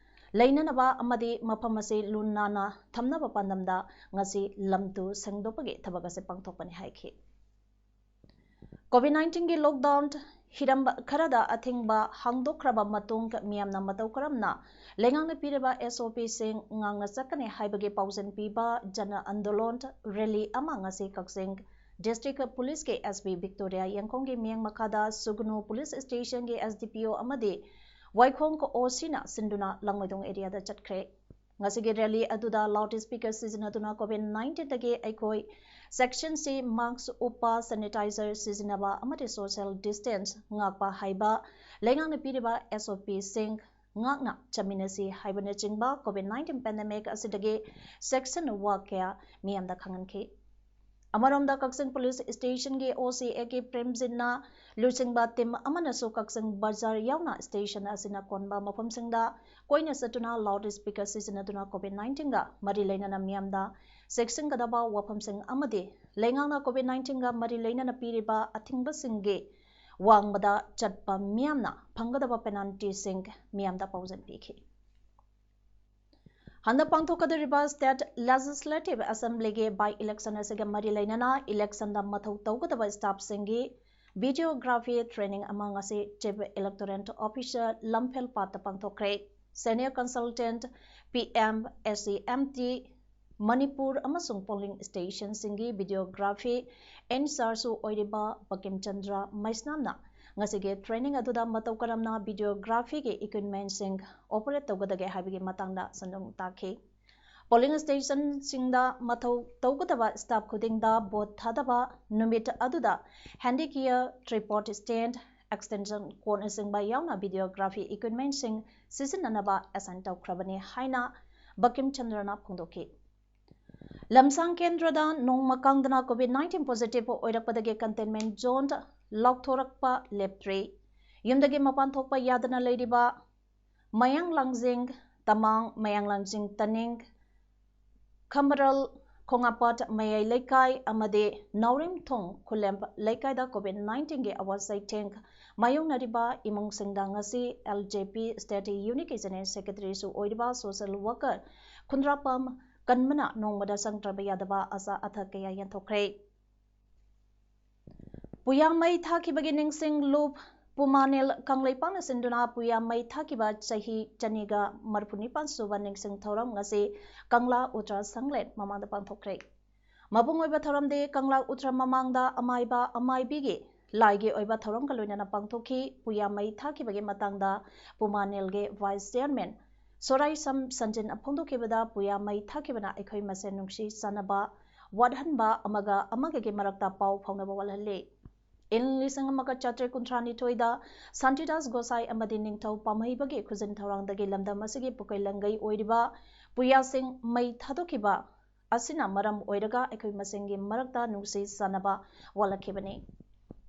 ꯂꯩꯅꯅꯕ ꯑꯃꯗꯤ ꯃꯐꯝ ꯑꯁꯤ ꯂꯨ ꯅꯥꯟꯅ ꯊꯝꯅꯕ ꯄꯥꯟꯗꯝꯗ ꯉꯁꯤ ꯂꯝꯇꯨ ꯁꯦꯡꯗꯣꯛꯄꯒꯤ ꯊꯕꯛ ꯑꯁꯤ ꯄꯥꯡꯊꯣꯛꯄꯅꯤ ꯍꯥꯏꯈꯤ꯫ COVID nineteenꯒꯤ lockdown ꯍꯤꯔꯝ ꯈꯔꯗ ꯑꯊꯤꯡꯕ ꯍꯥꯡꯗꯣꯛꯈ꯭ꯔꯕ ꯃꯇꯨꯡ ꯃꯤꯌꯥꯝꯅ ꯃꯇꯧ ꯀꯔꯝꯅ ꯂꯩꯉꯥꯛꯅ ꯄꯤꯔꯤꯕ SOPꯁꯤꯡ ꯉꯥꯛꯅ ꯆꯠꯀꯅꯤ ꯍꯥꯏꯕꯒꯤ ꯄꯥꯎꯖꯦꯜ ꯄꯤꯕ ꯖꯅ ꯑꯟꯗꯣꯂꯟ rally ꯑꯃ ꯉꯁꯤ ꯀꯛꯆꯤꯡ district policeꯀꯤ SP ꯕꯤꯛꯇꯣꯔꯤꯌꯥ ꯌꯦꯡꯈꯣꯡꯒꯤ ꯃꯤꯠꯌꯦꯡ ꯃꯈꯥꯗ ꯁꯨꯒꯅꯨ police stationꯒꯤ SDPO ꯑꯃꯗꯤ ꯋꯥꯏꯈꯣꯡ OCꯅ ꯁꯤꯟꯗꯨꯅ ꯂꯥꯡꯃꯩꯗꯣꯡ areaꯗ ꯆꯠꯈ꯭ꯔꯦ꯫ ꯉꯁꯤꯒꯤ rally ꯑꯗꯨꯗ loud speaker ꯁꯤꯖꯤꯟꯅꯗꯨꯅ COVID nineteenꯗꯒꯤ ꯑꯩꯈꯣꯏ section C, mask ꯎꯞꯄ, sanitizer ꯁꯤꯖꯤꯟꯅꯕ ꯑꯃꯗꯤ social distance ꯉꯥꯛꯄ ꯍꯥꯏꯕ ꯂꯩꯉꯥꯛꯅ ꯄꯤꯔꯤꯕ SOPꯁꯤꯡ ꯉꯥꯛꯅ ꯆꯠꯃꯤꯟꯅꯁꯤ ꯍꯥꯏꯕꯅꯆꯤꯡꯕ COVID nineteen pandemic ꯑꯁꯤꯗꯒꯤ ꯆꯦꯛꯁꯤꯟ ꯋꯥ ꯀꯌꯥ ꯃꯤꯌꯥꯝꯗ ꯈꯪꯍꯟꯈꯤ꯫ ꯑꯃꯔꯣꯝꯗ ꯀꯛꯆꯤꯡ police stationꯒꯤ OC A K ꯄ꯭ꯔꯦꯝꯖꯤꯠꯅ ꯂꯨꯆꯤꯡꯕ team ꯑꯃꯅꯁꯨ ꯀꯛꯆꯤꯡ ꯕꯖꯥꯔ ꯌꯥꯎꯅ station ꯑꯁꯤꯅ ꯀꯣꯟꯕ ꯃꯐꯝꯁꯤꯡꯗ ꯀꯣꯏꯅ ꯆꯠꯇꯨꯅ loud speaker ꯁꯤꯖꯤꯟꯅꯗꯨꯅ COVID nineteenꯒ ꯃꯔꯤ ꯂꯩꯅꯅ ꯃꯤꯌꯥꯝꯗ ꯆꯦꯛꯁꯤꯟꯒꯗꯕ ꯋꯥꯐꯝꯁꯤꯡ ꯑꯃꯗꯤ ꯂꯩꯉꯥꯛꯅ COVID nineteenꯒ ꯃꯔꯤ ꯂꯩꯅꯅ ꯄꯤꯔꯤꯕ ꯑꯊꯤꯡꯕꯁꯤꯡꯒꯤ ꯋꯥꯡꯃꯗ ꯆꯠꯄ ꯃꯤꯌꯥꯝꯅ ꯐꯪꯒꯗꯕ penaltyꯁꯤꯡ ꯃꯤꯌꯥꯝꯗ ꯄꯥꯎꯖꯦꯜ ꯄꯤꯈꯤ꯫ ꯍꯟꯗꯛ ꯄꯥꯡꯊꯣꯛꯀꯗꯧꯔꯤꯕ state legislative assemblyꯒꯤ by election ꯑꯁꯤꯒ ꯃꯔꯤ ꯂꯩꯅꯅ electionꯗ ꯃꯊꯧ ꯇꯧꯒꯗꯕ staffꯁꯤꯡꯒꯤ videography training ꯑꯃ ꯉꯁꯤ Chief Electoral Officer ꯂꯝꯐꯦꯜꯄꯥꯠꯇ ꯄꯥꯡꯊꯣꯛꯈ꯭ꯔꯦ꯫ Senior consultant P M S C M T Manipur ꯑꯃꯁꯨꯡ polling stationꯁꯤꯡꯒꯤ videography in chargeꯁꯨ ꯑꯣꯏꯔꯤꯕ ꯕꯀꯤꯝ ꯆꯟꯗ꯭ꯔ ꯃꯩꯁꯅꯥꯝꯅ ꯉꯁꯤꯒꯤ training ꯑꯗꯨꯗ ꯃꯇꯧ ꯀꯔꯝꯅ videographyꯒꯤ equipmentꯁꯤꯡ operate ꯇꯧꯒꯗꯒꯦ ꯍꯥꯏꯕꯒꯤ ꯃꯇꯥꯡꯗ ꯁꯟꯗꯣꯛꯅ ꯇꯥꯛꯈꯤ꯫ Polling stationꯁꯤꯡꯗ ꯃꯊꯧ ꯇꯧꯒꯗꯕ staff ꯈꯨꯗꯤꯡꯗ vote ꯊꯥꯗꯕ ꯅꯨꯃꯤꯠ ꯑꯗꯨꯗ handy gear, tripod stand, extension cordꯅꯆꯤꯡꯕ ꯌꯥꯎꯅ videography equipmentꯁꯤꯡ ꯁꯤꯖꯤꯟꯅꯅꯕ assign ꯇꯧꯈ꯭ꯔꯕꯅꯤ ꯍꯥꯏꯅ ꯕꯀꯤꯝ ꯆꯟꯗ꯭ꯔꯅ ꯐꯣꯡꯗꯣꯛꯈꯤ꯫ ꯂꯝꯁꯥꯡ ꯀꯦꯟꯗ꯭ꯔꯗ ꯅꯣꯡꯃ ꯀꯥꯡꯗꯅ COVID nineteen positive ꯑꯣꯏꯔꯛꯄꯗꯒꯤ containment zone ꯂꯥꯎꯊꯣꯔꯛꯄ ꯂꯦꯞꯇ꯭ꯔꯤ꯫ ꯌꯨꯝꯗꯒꯤ ꯃꯄꯥꯟ ꯊꯣꯛꯄ ꯌꯥꯗꯅ ꯂꯩꯔꯤꯕ ꯃꯌꯥꯡ ꯂꯥꯡꯖꯤꯡ ꯇꯃꯥꯡ, ꯃꯌꯥꯡ ꯂꯥꯡꯖꯤꯡ ꯇꯅꯤꯡ, ꯈꯝꯕꯔꯜ, ꯈꯣꯉꯥꯄꯥꯠ ꯃꯌꯥꯏ ꯂꯩꯀꯥꯏ ꯑꯃꯗꯤ ꯅꯥꯎꯔꯦꯝꯊꯣꯡ ꯈꯨꯂꯦꯝ ꯂꯩꯀꯥꯏꯗ COVID nineteenꯒꯤ ꯑꯋꯥ ꯆꯩꯊꯦꯡ ꯃꯥꯌꯣꯛꯅꯔꯤꯕ ꯏꯃꯨꯡꯁꯤꯡꯗ ꯉꯁꯤ LJP State Unitꯀꯤ General Secretaryꯁꯨ ꯑꯣꯏꯔꯤꯕ social worker ꯈꯨꯟꯗ꯭ꯔꯥꯄꯝ ꯀꯟꯕꯅ ꯅꯣꯡꯃꯗ ꯆꯪꯗ꯭ꯔꯕ ꯌꯥꯗꯕ ꯑꯆꯥ ꯑꯊꯛ ꯀꯌꯥ ꯌꯦꯟꯊꯣꯛꯈ꯭ꯔꯦ꯫ ꯄꯨꯌꯥ ꯃꯩ ꯊꯥꯈꯤꯕꯒꯤ ꯅꯤꯡꯁꯤꯡ ꯂꯨꯞ ꯄꯨꯃꯥꯅꯦꯜ ꯀꯪꯂꯩꯄꯥꯛꯅ ꯁꯤꯟꯗꯨꯅ ꯄꯨꯌꯥ ꯃꯩ ꯊꯥꯈꯤꯕ ꯆꯍꯤ ꯆꯅꯤꯒ ꯃꯔꯤꯐꯨ ꯅꯤꯄꯥꯟ ꯁꯨꯕ ꯅꯤꯡꯁꯤꯡ ꯊꯧꯔꯝ ꯉꯁꯤ ꯀꯪꯂꯥ ꯎꯇ꯭ꯔ ꯁꯪꯂꯦꯟ ꯃꯃꯥꯡꯗ ꯄꯥꯡꯊꯣꯛꯈ꯭ꯔꯦ꯫ ꯃꯄꯨꯡ ꯑꯣꯏꯕ ꯊꯧꯔꯝꯗꯤ ꯀꯪꯂꯥ ꯎꯇ꯭ꯔ ꯃꯃꯥꯡꯗ ꯑꯃꯥꯏꯕ ꯑꯃꯥꯏꯕꯤꯒꯤ ꯂꯥꯏꯒꯤ ꯑꯣꯏꯕ ꯊꯧꯔꯝꯒ ꯂꯣꯏꯅꯅ ꯄꯥꯡꯊꯣꯛꯈꯤ꯫ ꯄꯨꯌꯥ ꯃꯩ ꯊꯥꯈꯤꯕꯒꯤ ꯃꯇꯥꯡꯗ ꯄꯨꯃꯥꯅꯦꯜꯒꯤ vice chairman ꯁꯣꯔꯥꯏꯁꯝ ꯁꯟꯖꯤꯟ ꯐꯣꯡꯗꯣꯛꯈꯤꯕꯗ, ꯄꯨꯌꯥ ꯃꯩ ꯊꯥꯈꯤꯕꯅ ꯑꯩꯈꯣꯏ ꯃꯁꯦꯟ ꯅꯨꯡꯁꯤ ꯆꯥꯟꯅꯕ ꯋꯥꯠꯍꯟꯕ, ꯑꯃꯒ ꯑꯃꯒꯒꯤ ꯃꯔꯛꯇ ꯄꯥꯎ ꯐꯥꯎꯅꯕ ꯋꯥꯠꯍꯜꯂꯤ꯫ ꯏꯪ ꯂꯤꯁꯤꯡ ꯑꯃꯒ ꯆꯥꯇ꯭ꯔꯦꯠ ꯀꯨꯟꯊ꯭ꯔꯥ ꯅꯤꯊꯣꯏꯗ ꯁꯥꯟꯇꯤꯗꯥꯁ ꯒꯣꯁꯥꯏ ꯑꯃꯗꯤ ꯅꯤꯡꯊꯧ ꯄꯥꯝꯍꯩꯕꯒꯤ ꯈꯨꯖꯤꯟ ꯊꯧꯔꯥꯡꯗꯒꯤ ꯂꯝꯗꯝ ꯑꯁꯤꯒꯤ ꯄꯨꯀꯩ ꯂꯪꯒꯩ ꯑꯣꯏꯔꯤꯕ ꯄꯨꯌꯥꯁꯤꯡ ꯃꯩ ꯊꯥꯗꯣꯛꯈꯤꯕ ꯑꯁꯤꯅ ꯃꯔꯝ ꯑꯣꯏꯔꯒ ꯑꯩꯈꯣꯏ ꯃꯁꯦꯟꯒꯤ ꯃꯔꯛꯇ ꯅꯨꯡꯁꯤ ꯆꯥꯟꯅꯕ ꯋꯥꯠꯂꯛꯈꯤꯕꯅꯤ꯫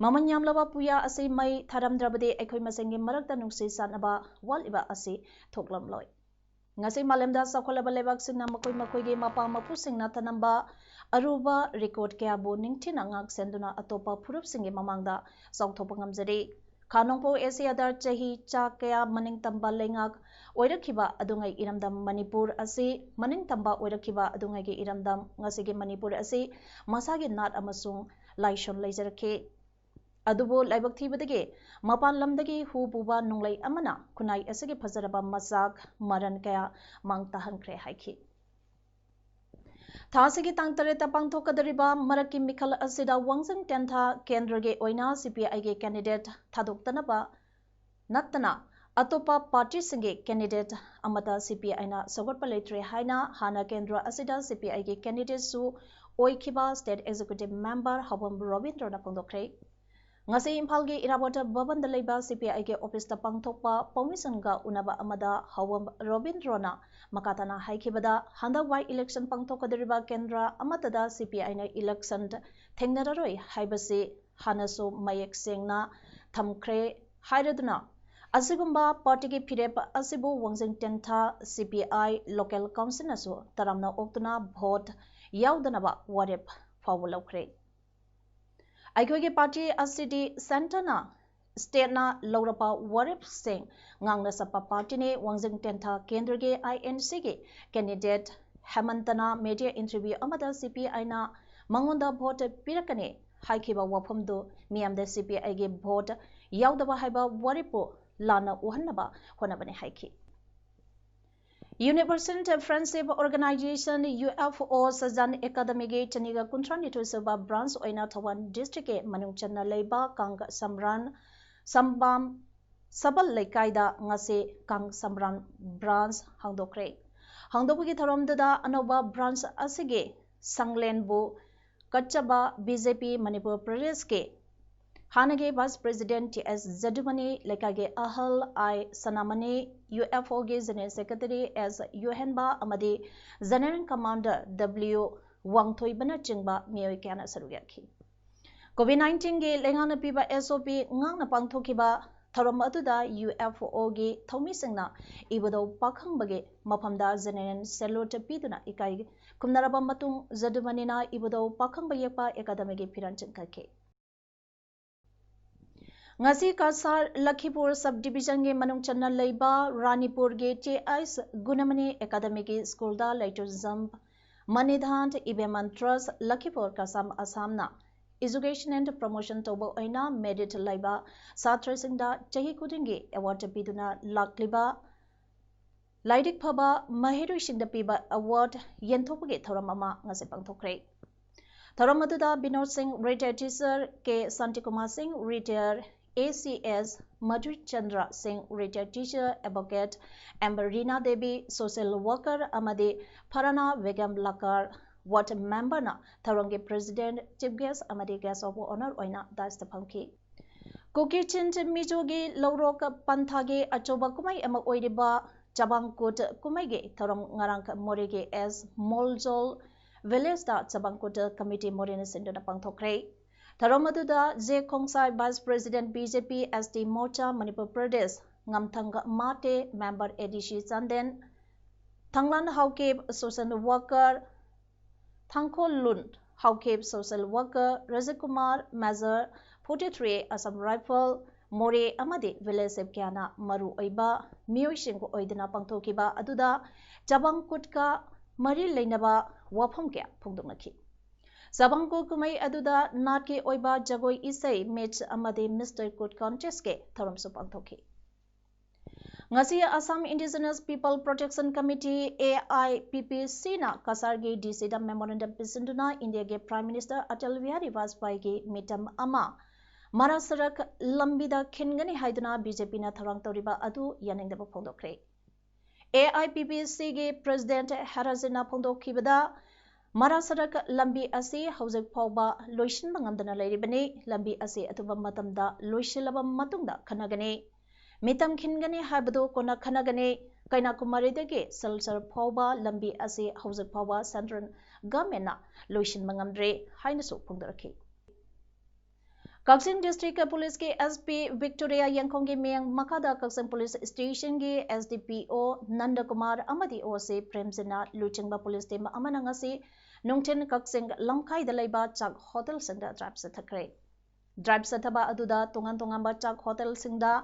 ꯃꯃꯜ ꯌꯥꯝꯂꯕ ꯄꯨꯌꯥ ꯑꯁꯤ ꯃꯩ ꯊꯥꯔꯝꯗ꯭ꯔꯕꯗꯤ ꯑꯩꯈꯣꯏ ꯃꯁꯦꯟꯒꯤ ꯃꯔꯛꯇ ꯅꯨꯡꯁꯤ ꯆꯥꯟꯅꯕ ꯋꯥꯠꯂꯤꯕ ꯑꯁꯤ ꯊꯣꯛꯂꯝꯂꯣꯏ꯫ ꯉꯁꯤ ꯃꯥꯂꯦꯝꯗ ꯆꯥꯎꯈꯠꯂꯕ ꯂꯩꯕꯥꯛꯁꯤꯡꯅ ꯃꯈꯣꯏ ꯃꯈꯣꯏꯒꯤ ꯃꯄꯥ ꯃꯄꯨꯁꯤꯡꯅ ꯊꯅꯝꯕ ꯑꯔꯨꯕ record ꯀꯌꯥꯕꯨ ꯅꯤꯡꯊꯤꯅ ꯉꯥꯛ ꯁꯦꯟꯗꯨꯅ ꯑꯇꯣꯞꯄ ꯐꯨꯔꯨꯞꯁꯤꯡꯒꯤ ꯃꯃꯥꯡꯗ ꯆꯥꯎꯊꯣꯛꯄ ꯉꯝꯖꯔꯤ꯫ ꯈꯥ ꯅꯣꯡꯄꯣꯛ ꯑꯦꯁꯤꯌꯥꯗ ꯆꯍꯤ ꯆꯥ ꯀꯌꯥ ꯃꯅꯤꯡ ꯇꯝꯕ ꯂꯩꯉꯥꯛ ꯑꯣꯏꯔꯛꯈꯤꯕ ꯑꯗꯨꯉꯩ ꯏꯔꯝꯗꯝ ꯃꯅꯤꯄꯨꯔ ꯑꯁꯤ, ꯃꯅꯤꯡ ꯇꯝꯕ ꯑꯣꯏꯔꯛꯈꯤꯕ ꯑꯗꯨꯉꯩꯒꯤ ꯏꯔꯝꯗꯝ ꯉꯁꯤꯒꯤ ꯃꯅꯤꯄꯨꯔ ꯑꯁꯤ ꯃꯁꯥꯒꯤ ꯅꯥꯠ ꯑꯃꯁꯨꯡ ꯂꯥꯏꯁꯣꯟ ꯂꯩꯖꯔꯛꯈꯤ꯫ ꯑꯗꯨꯕꯨ ꯂꯥꯏꯕꯛ ꯊꯤꯕꯗꯒꯤ ꯃꯄꯥꯟ ꯂꯝꯗꯒꯤ ꯍꯨ ꯄꯨꯕ ꯅꯣꯡꯂꯩ ꯑꯃꯅ ꯈꯨꯟꯅꯥꯏ ꯑꯁꯤꯒꯤ ꯐꯖꯔꯕ ꯃꯆꯥꯛ ꯃꯔꯟ ꯀꯌꯥ ꯃꯥꯡ ꯇꯥꯍꯟꯈ꯭ꯔꯦ ꯍꯥꯏꯈꯤ꯫ ꯊꯥ ꯑꯁꯤꯒꯤ ꯇꯥꯡ ꯇꯔꯦꯠꯇ ꯄꯥꯡꯊꯣꯛꯀꯗꯧꯔꯤꯕ ꯃꯔꯛꯀꯤ ꯃꯤꯈꯜ ꯑꯁꯤꯗ ꯋꯥꯡꯖꯤꯡ ꯇꯦꯟꯊꯥ ꯀꯦꯟꯗ꯭ꯔꯒꯤ ꯑꯣꯏꯅ CPIꯒꯤ candidate ꯊꯥꯗꯣꯛꯇꯅꯕ ꯅꯠꯇꯅ ꯑꯇꯣꯞꯄ partyꯁꯤꯡꯒꯤ candidate ꯑꯃꯠꯇ CPIꯅ ꯁꯧꯒꯠꯄ ꯂꯩꯇ꯭ꯔꯦ ꯍꯥꯏꯅ ꯍꯥꯟꯅ ꯀꯦꯟꯗ꯭ꯔ ꯑꯁꯤꯗ CPIꯒꯤ candidateꯁꯨ ꯑꯣꯏꯈꯤꯕ state executive member ꯍꯥꯎꯕꯝ ꯔꯣꯕꯤꯟꯗ꯭ꯔꯣꯅ ꯐꯣꯡꯗꯣꯛꯈ꯭ꯔꯦ꯫ ꯉꯁꯤ ꯏꯝꯐꯥꯜꯒꯤ ꯏꯔꯥꯕꯣꯠ ꯚꯕꯟꯗ ꯂꯩꯕ CPIꯒꯤ officeꯇ ꯄꯥꯡꯊꯣꯛꯄ ꯄꯥꯎꯃꯤꯁꯤꯡꯒ ꯎꯅꯕ ꯑꯃꯗ ꯍꯥꯎꯕꯝ ꯔꯣꯕꯤꯟꯗ꯭ꯔꯣꯅ ꯃꯈꯥ ꯇꯥꯅ ꯍꯥꯏꯈꯤꯕꯗ, ꯍꯟꯗꯛ by election ꯄꯥꯡꯊꯣꯛꯀꯗꯧꯔꯤꯕ ꯀꯦꯟꯗ꯭ꯔ ꯑꯃꯠꯇꯗ CPIꯅ election ꯊꯦꯡꯅꯔꯔꯣꯏ ꯍꯥꯏꯕꯁꯤ ꯍꯥꯟꯅꯁꯨ ꯃꯌꯦꯛ ꯁꯦꯡꯅ ꯊꯝꯈ꯭ꯔꯦ ꯍꯥꯏꯔꯗꯨꯅ, ꯑꯁꯤꯒꯨꯝꯕ partyꯒꯤ ꯐꯤꯔꯦꯞ ꯑꯁꯤꯕꯨ ꯋꯥꯡꯖꯤꯡ ꯇꯦꯟꯊꯥ CPI local councilꯅꯁꯨ ꯇꯔꯥꯝꯅ ꯑꯣꯛꯇꯨꯅ vote ꯌꯥꯎꯗꯅꯕ ꯋꯥꯔꯦꯞ ꯐꯥꯎꯕ ꯂꯧꯈ꯭ꯔꯦ꯫ ꯑꯩꯈꯣꯏꯒꯤ party ꯑꯁꯤꯗꯤ centreꯅ stateꯅ ꯂꯧꯔꯛꯄ ꯋꯥꯔꯦꯞꯁꯤꯡ ꯉꯥꯡꯅ ꯆꯠꯄ partyꯅꯤ꯫ ꯋꯥꯡꯖꯤꯡ ꯇꯦꯟꯊꯥ ꯀꯦꯟꯗ꯭ꯔꯒꯤ INCꯒꯤ candidate ꯍꯦꯃꯟꯇꯅ media interview ꯑꯃꯗ CPIꯅ ꯃꯉꯣꯟꯗ vote ꯄꯤꯔꯛꯀꯅꯤ ꯍꯥꯏꯈꯤꯕ ꯋꯥꯐꯝꯗꯨ ꯃꯤꯌꯥꯝꯗ CPIꯒꯤ vote ꯌꯥꯎꯗꯕ ꯍꯥꯏꯕ ꯋꯥꯔꯦꯞꯄꯨ ꯂꯥꯟꯅ ꯎꯍꯟꯅꯕ ꯍꯣꯠꯅꯕꯅꯤ ꯍꯥꯏꯈꯤ꯫ Universal Friendship Organization, UFO, ꯁꯖꯥꯟ Academyꯒꯤ ꯆꯅꯤꯒ ꯀꯨꯟꯊ꯭ꯔꯥ ꯅꯤꯊꯣꯏ ꯁꯨꯕ branch ꯑꯣꯏꯅ ꯊꯧꯕꯥꯜ districtꯀꯤ ꯃꯅꯨꯡ ꯆꯟꯅ ꯂꯩꯕ ꯀꯥꯡ ꯁꯝꯔꯥꯟ ꯁꯝꯕꯥꯝ ꯁꯕꯜ ꯂꯩꯀꯥꯏꯗ ꯉꯁꯤ ꯀꯥꯡ ꯁꯝꯔꯥꯟ branch ꯍꯥꯡꯗꯣꯛꯈ꯭ꯔꯦ꯫ ꯍꯥꯡꯗꯣꯛꯄꯒꯤ ꯊꯧꯔꯝꯗꯨꯗ ꯑꯅꯧꯕ branch ꯑꯁꯤꯒꯤ ꯁꯪꯂꯦꯟꯕꯨ ꯀꯠꯆꯕ BJP ꯃꯅꯤꯄꯨꯔ ꯄ꯭ꯔꯗꯦꯁꯀꯤ ꯍꯥꯟꯅꯒꯤ vice president T S ꯖꯗꯨꯃꯅꯤ, ꯂꯩꯀꯥꯏꯒꯤ ꯑꯍꯜ ꯑꯥꯏ ꯁꯅꯥꯃꯅꯤ, UFOꯒꯤ general secretary S ꯌꯨꯍꯦꯟꯕ ꯑꯃꯗꯤ general commander W ꯋꯥꯡꯊꯣꯏꯕꯅꯆꯤꯡꯕ ꯃꯤꯑꯣꯏ ꯀꯌꯥꯅ ꯁꯔꯨꯛ ꯌꯥꯈꯤ꯫ COVID nineteenꯒꯤ ꯂꯩꯉꯥꯛꯅ ꯄꯤꯕ SOP ꯉꯥꯛꯅ ꯄꯥꯡꯊꯣꯛꯈꯤꯕ ꯊꯧꯔꯝ ꯑꯗꯨꯗ UFOꯒꯤ ꯊꯧꯃꯤꯁꯤꯡꯅ ꯏꯕꯨꯙꯧ ꯄꯥꯈꯪꯕꯒꯤ ꯃꯐꯝꯗ general salute ꯄꯤꯗꯨꯅ ꯏꯀꯥꯏ ꯈꯨꯝꯅꯔꯕ ꯃꯇꯨꯡ ꯖꯗꯨꯃꯅꯤꯅ ꯏꯕꯨꯙꯧ ꯄꯥꯈꯪꯕ ꯌꯦꯛꯄ academyꯒꯤ ꯐꯤꯔꯥꯟ ꯆꯤꯡꯈꯠꯈꯤ꯫ ꯉꯁꯤ ꯀꯁꯥꯔ ꯂꯈꯤꯄꯨꯔ sub divisionꯒꯤ ꯃꯅꯨꯡ ꯆꯟꯅ ꯂꯩꯕ ꯔꯥꯅꯤꯄꯨꯔꯒꯤ T S ꯒꯨꯅꯃꯅꯤ academyꯒꯤ schoolꯗ ꯂꯩꯇꯨꯖꯝ ꯃꯅꯤꯙꯥꯟ ꯏꯕꯦꯃꯟ trust ꯂꯈꯤꯄꯨꯔ Kasam ꯑꯁꯥꯝꯅ education and promotion ꯇꯧꯕ ꯑꯣꯏꯅ merit ꯂꯩꯕ ꯁꯥꯇ꯭ꯔꯁꯤꯡꯗ ꯆꯍꯤ ꯈꯨꯗꯤꯡꯒꯤ award ꯄꯤꯗꯨꯅ ꯂꯥꯛꯂꯤꯕ ꯂꯥꯏꯔꯤꯛ ꯐꯕ ꯃꯍꯩꯔꯣꯏꯁꯤꯡꯗ ꯄꯤꯕ award ꯌꯦꯟꯊꯣꯛꯄꯒꯤ ꯊꯧꯔꯝ ꯑꯃ ꯉꯁꯤ ꯄꯥꯡꯊꯣꯛꯈ꯭ꯔꯦ꯫ ꯊꯧꯔꯝ ꯑꯗꯨꯗ ꯕꯤꯅꯣꯗ ꯁꯤꯡ, retired teacher, ꯀꯦ ꯁꯥꯟꯇꯤꯀꯨꯃꯥꯔ ꯁꯤꯡ, retired ACS, ꯃꯙꯨꯆꯟꯗ꯭ꯔ ꯁꯤꯡ, retired teacher, advocate, M Rina Devi, social worker, ꯑꯃꯗꯤ ꯐꯔꯥꯅꯥ ꯕꯦꯒꯝ ꯂꯀꯥꯔ, ward memberꯅ ꯊꯧꯔꯝꯒꯤ president, chief guest ꯑꯃꯗꯤ guest of honour ꯑꯣꯏꯅ dais ꯇ ꯐꯝꯈꯤ꯫ ꯀꯨꯀꯤ ꯆꯤꯟ ꯃꯤꯖꯣꯒꯤ ꯂꯧꯔꯣꯛ ꯄꯟꯊꯥꯒꯤ ꯑꯆꯧꯕ ꯀꯨꯝꯍꯩ ꯑꯃ ꯑꯣꯏꯔꯤꯕ ꯆꯕꯥꯡꯀꯨꯠ ꯀꯨꯝꯍꯩꯒꯤ ꯊꯧꯔꯝ ꯉꯔꯥꯡ ꯃꯣꯔꯦꯒꯤ ꯑꯦꯁ ꯃꯣꯜꯖꯣꯜ village ꯇ ꯆꯕꯥꯡꯀꯨꯠ committee ꯃꯣꯔꯦꯅ ꯁꯤꯟꯗꯨꯅ ꯄꯥꯡꯊꯣꯛꯈ꯭ꯔꯦ꯫ ꯊꯧꯔꯝ ꯑꯗꯨꯗ J Khongsai, vice president, BJP, ST Morcha, Manipur Pradesh, ꯉꯝꯊꯪ Mate, member, ADC Chandel, Thanglan Haokip, social worker, Thangkholun Haokip, social worker, Rajit Kumar, major, forty three Assam Rifle, ꯃꯣꯔꯦ ꯑꯃꯗꯤ village chief ꯀꯌꯥꯅ ꯃꯔꯨ ꯑꯣꯏꯕ ꯃꯤꯑꯣꯏꯁꯤꯡ ꯑꯣꯏꯗꯨꯅ ꯄꯥꯡꯊꯣꯛꯈꯤꯕ ꯑꯗꯨꯗ ꯆꯕꯥꯡꯀꯨꯠꯀ ꯃꯔꯤ ꯂꯩꯅꯕ ꯋꯥꯐꯝ ꯀꯌꯥ ꯐꯣꯡꯗꯣꯛꯅꯈꯤ꯫ ꯆꯕꯥꯡꯀꯨꯠ ꯀꯨꯝꯍꯩ ꯑꯗꯨꯗ ꯅꯥꯠꯀꯤ ꯑꯣꯏꯕ ꯖꯒꯣꯏ ꯏꯁꯩ, match ꯑꯃꯗꯤ Mister Kut contest ꯀꯤ ꯊꯧꯔꯝꯁꯨ ꯄꯥꯡꯊꯣꯛꯈꯤ꯫ ꯉꯁꯤ Assam Indigenous People Protection Committee, AIPPC ꯅ ꯀꯁꯥꯔꯒꯤ DC ꯗ memorandum ꯄꯤꯁꯤꯟꯗꯨꯅ ꯏꯟꯗꯤꯌꯥꯒꯤ Prime Minister ꯑꯇꯜ ꯕꯤꯍꯥꯔꯤ ꯋꯥꯖꯄꯥꯏꯒꯤ ꯃꯤꯇꯝ ꯑꯃ ꯃꯔꯥ ꯁꯔꯛ ꯂꯝꯕꯤꯗ ꯈꯤꯟꯒꯅꯤ ꯍꯥꯏꯗꯨꯅ BJP ꯅ ꯊꯧꯔꯥꯡ ꯇꯧꯔꯤꯕ ꯑꯗꯨ ꯌꯥꯅꯤꯡꯗꯕ ꯐꯣꯡꯗꯣꯛꯈ꯭ꯔꯦ꯫ AIPPC ꯒꯤ president ꯍꯦꯔꯥꯖꯤꯠꯅ ꯐꯣꯡꯗꯣꯛꯈꯤꯕꯗ, ꯃꯔꯥ ꯁꯔꯛ ꯂꯝꯕꯤ ꯑꯁꯤ ꯍꯧꯖꯤꯛ ꯐꯥꯎꯕ ꯂꯣꯏꯁꯤꯟꯕ ꯉꯝꯗꯅ ꯂꯩꯔꯤꯕꯅꯤ꯫ ꯂꯝꯕꯤ ꯑꯁꯤ ꯑꯊꯨꯕ ꯃꯇꯝꯗ ꯂꯣꯏꯁꯤꯜꯂꯕ ꯃꯇꯨꯡꯗ ꯈꯟꯅꯒꯅꯤ꯫ ꯃꯤꯇꯝ ꯈꯤꯟꯒꯅꯤ ꯍꯥꯏꯕꯗꯨ ꯀꯣꯟꯅ ꯈꯟꯅꯒꯅꯤ꯫ ꯀꯩꯅꯥꯀꯨꯃꯥꯔꯤꯗꯒꯤ ꯁꯤꯜꯆꯔ ꯐꯥꯎꯕ ꯂꯝꯕꯤ ꯑꯁꯤ ꯍꯧꯖꯤꯛ ꯐꯥꯎꯕ central government ꯅ ꯂꯣꯏꯁꯤꯟꯕ ꯉꯝꯗ꯭ꯔꯤ ꯍꯥꯏꯅꯁꯨ ꯐꯣꯡꯗꯣꯔꯛꯈꯤ꯫ ꯀꯛꯆꯤꯡ district police ꯀꯤ SP ꯕꯤꯛꯇꯣꯔꯤꯌꯥ ꯌꯦꯡꯈꯣꯡꯒꯤ ꯃꯤꯠꯌꯦꯡ ꯃꯈꯥꯗ ꯀꯛꯆꯤꯡ police station ꯒꯤ SDPO ꯅꯟꯗꯀꯨꯃꯥꯔ ꯑꯃꯗꯤ OC ꯄ꯭ꯔꯦꯝꯖꯤꯠꯅ ꯂꯨꯆꯤꯡꯕ police team ꯑꯃꯅ ꯉꯁꯤ ꯅꯨꯡꯊꯤꯜ ꯀꯛꯆꯤꯡ ꯂꯝꯈꯥꯏꯗ ꯂꯩꯕ ꯆꯥꯛ hotel ꯁꯤꯡꯗ drive ꯆꯠꯊꯈ꯭ꯔꯦ꯫ Drive ꯆꯠꯊꯕ ꯑꯗꯨꯗ ꯇꯣꯉꯥꯟ ꯇꯣꯉꯥꯟꯕ ꯆꯥꯛ hotel ꯁꯤꯡꯗ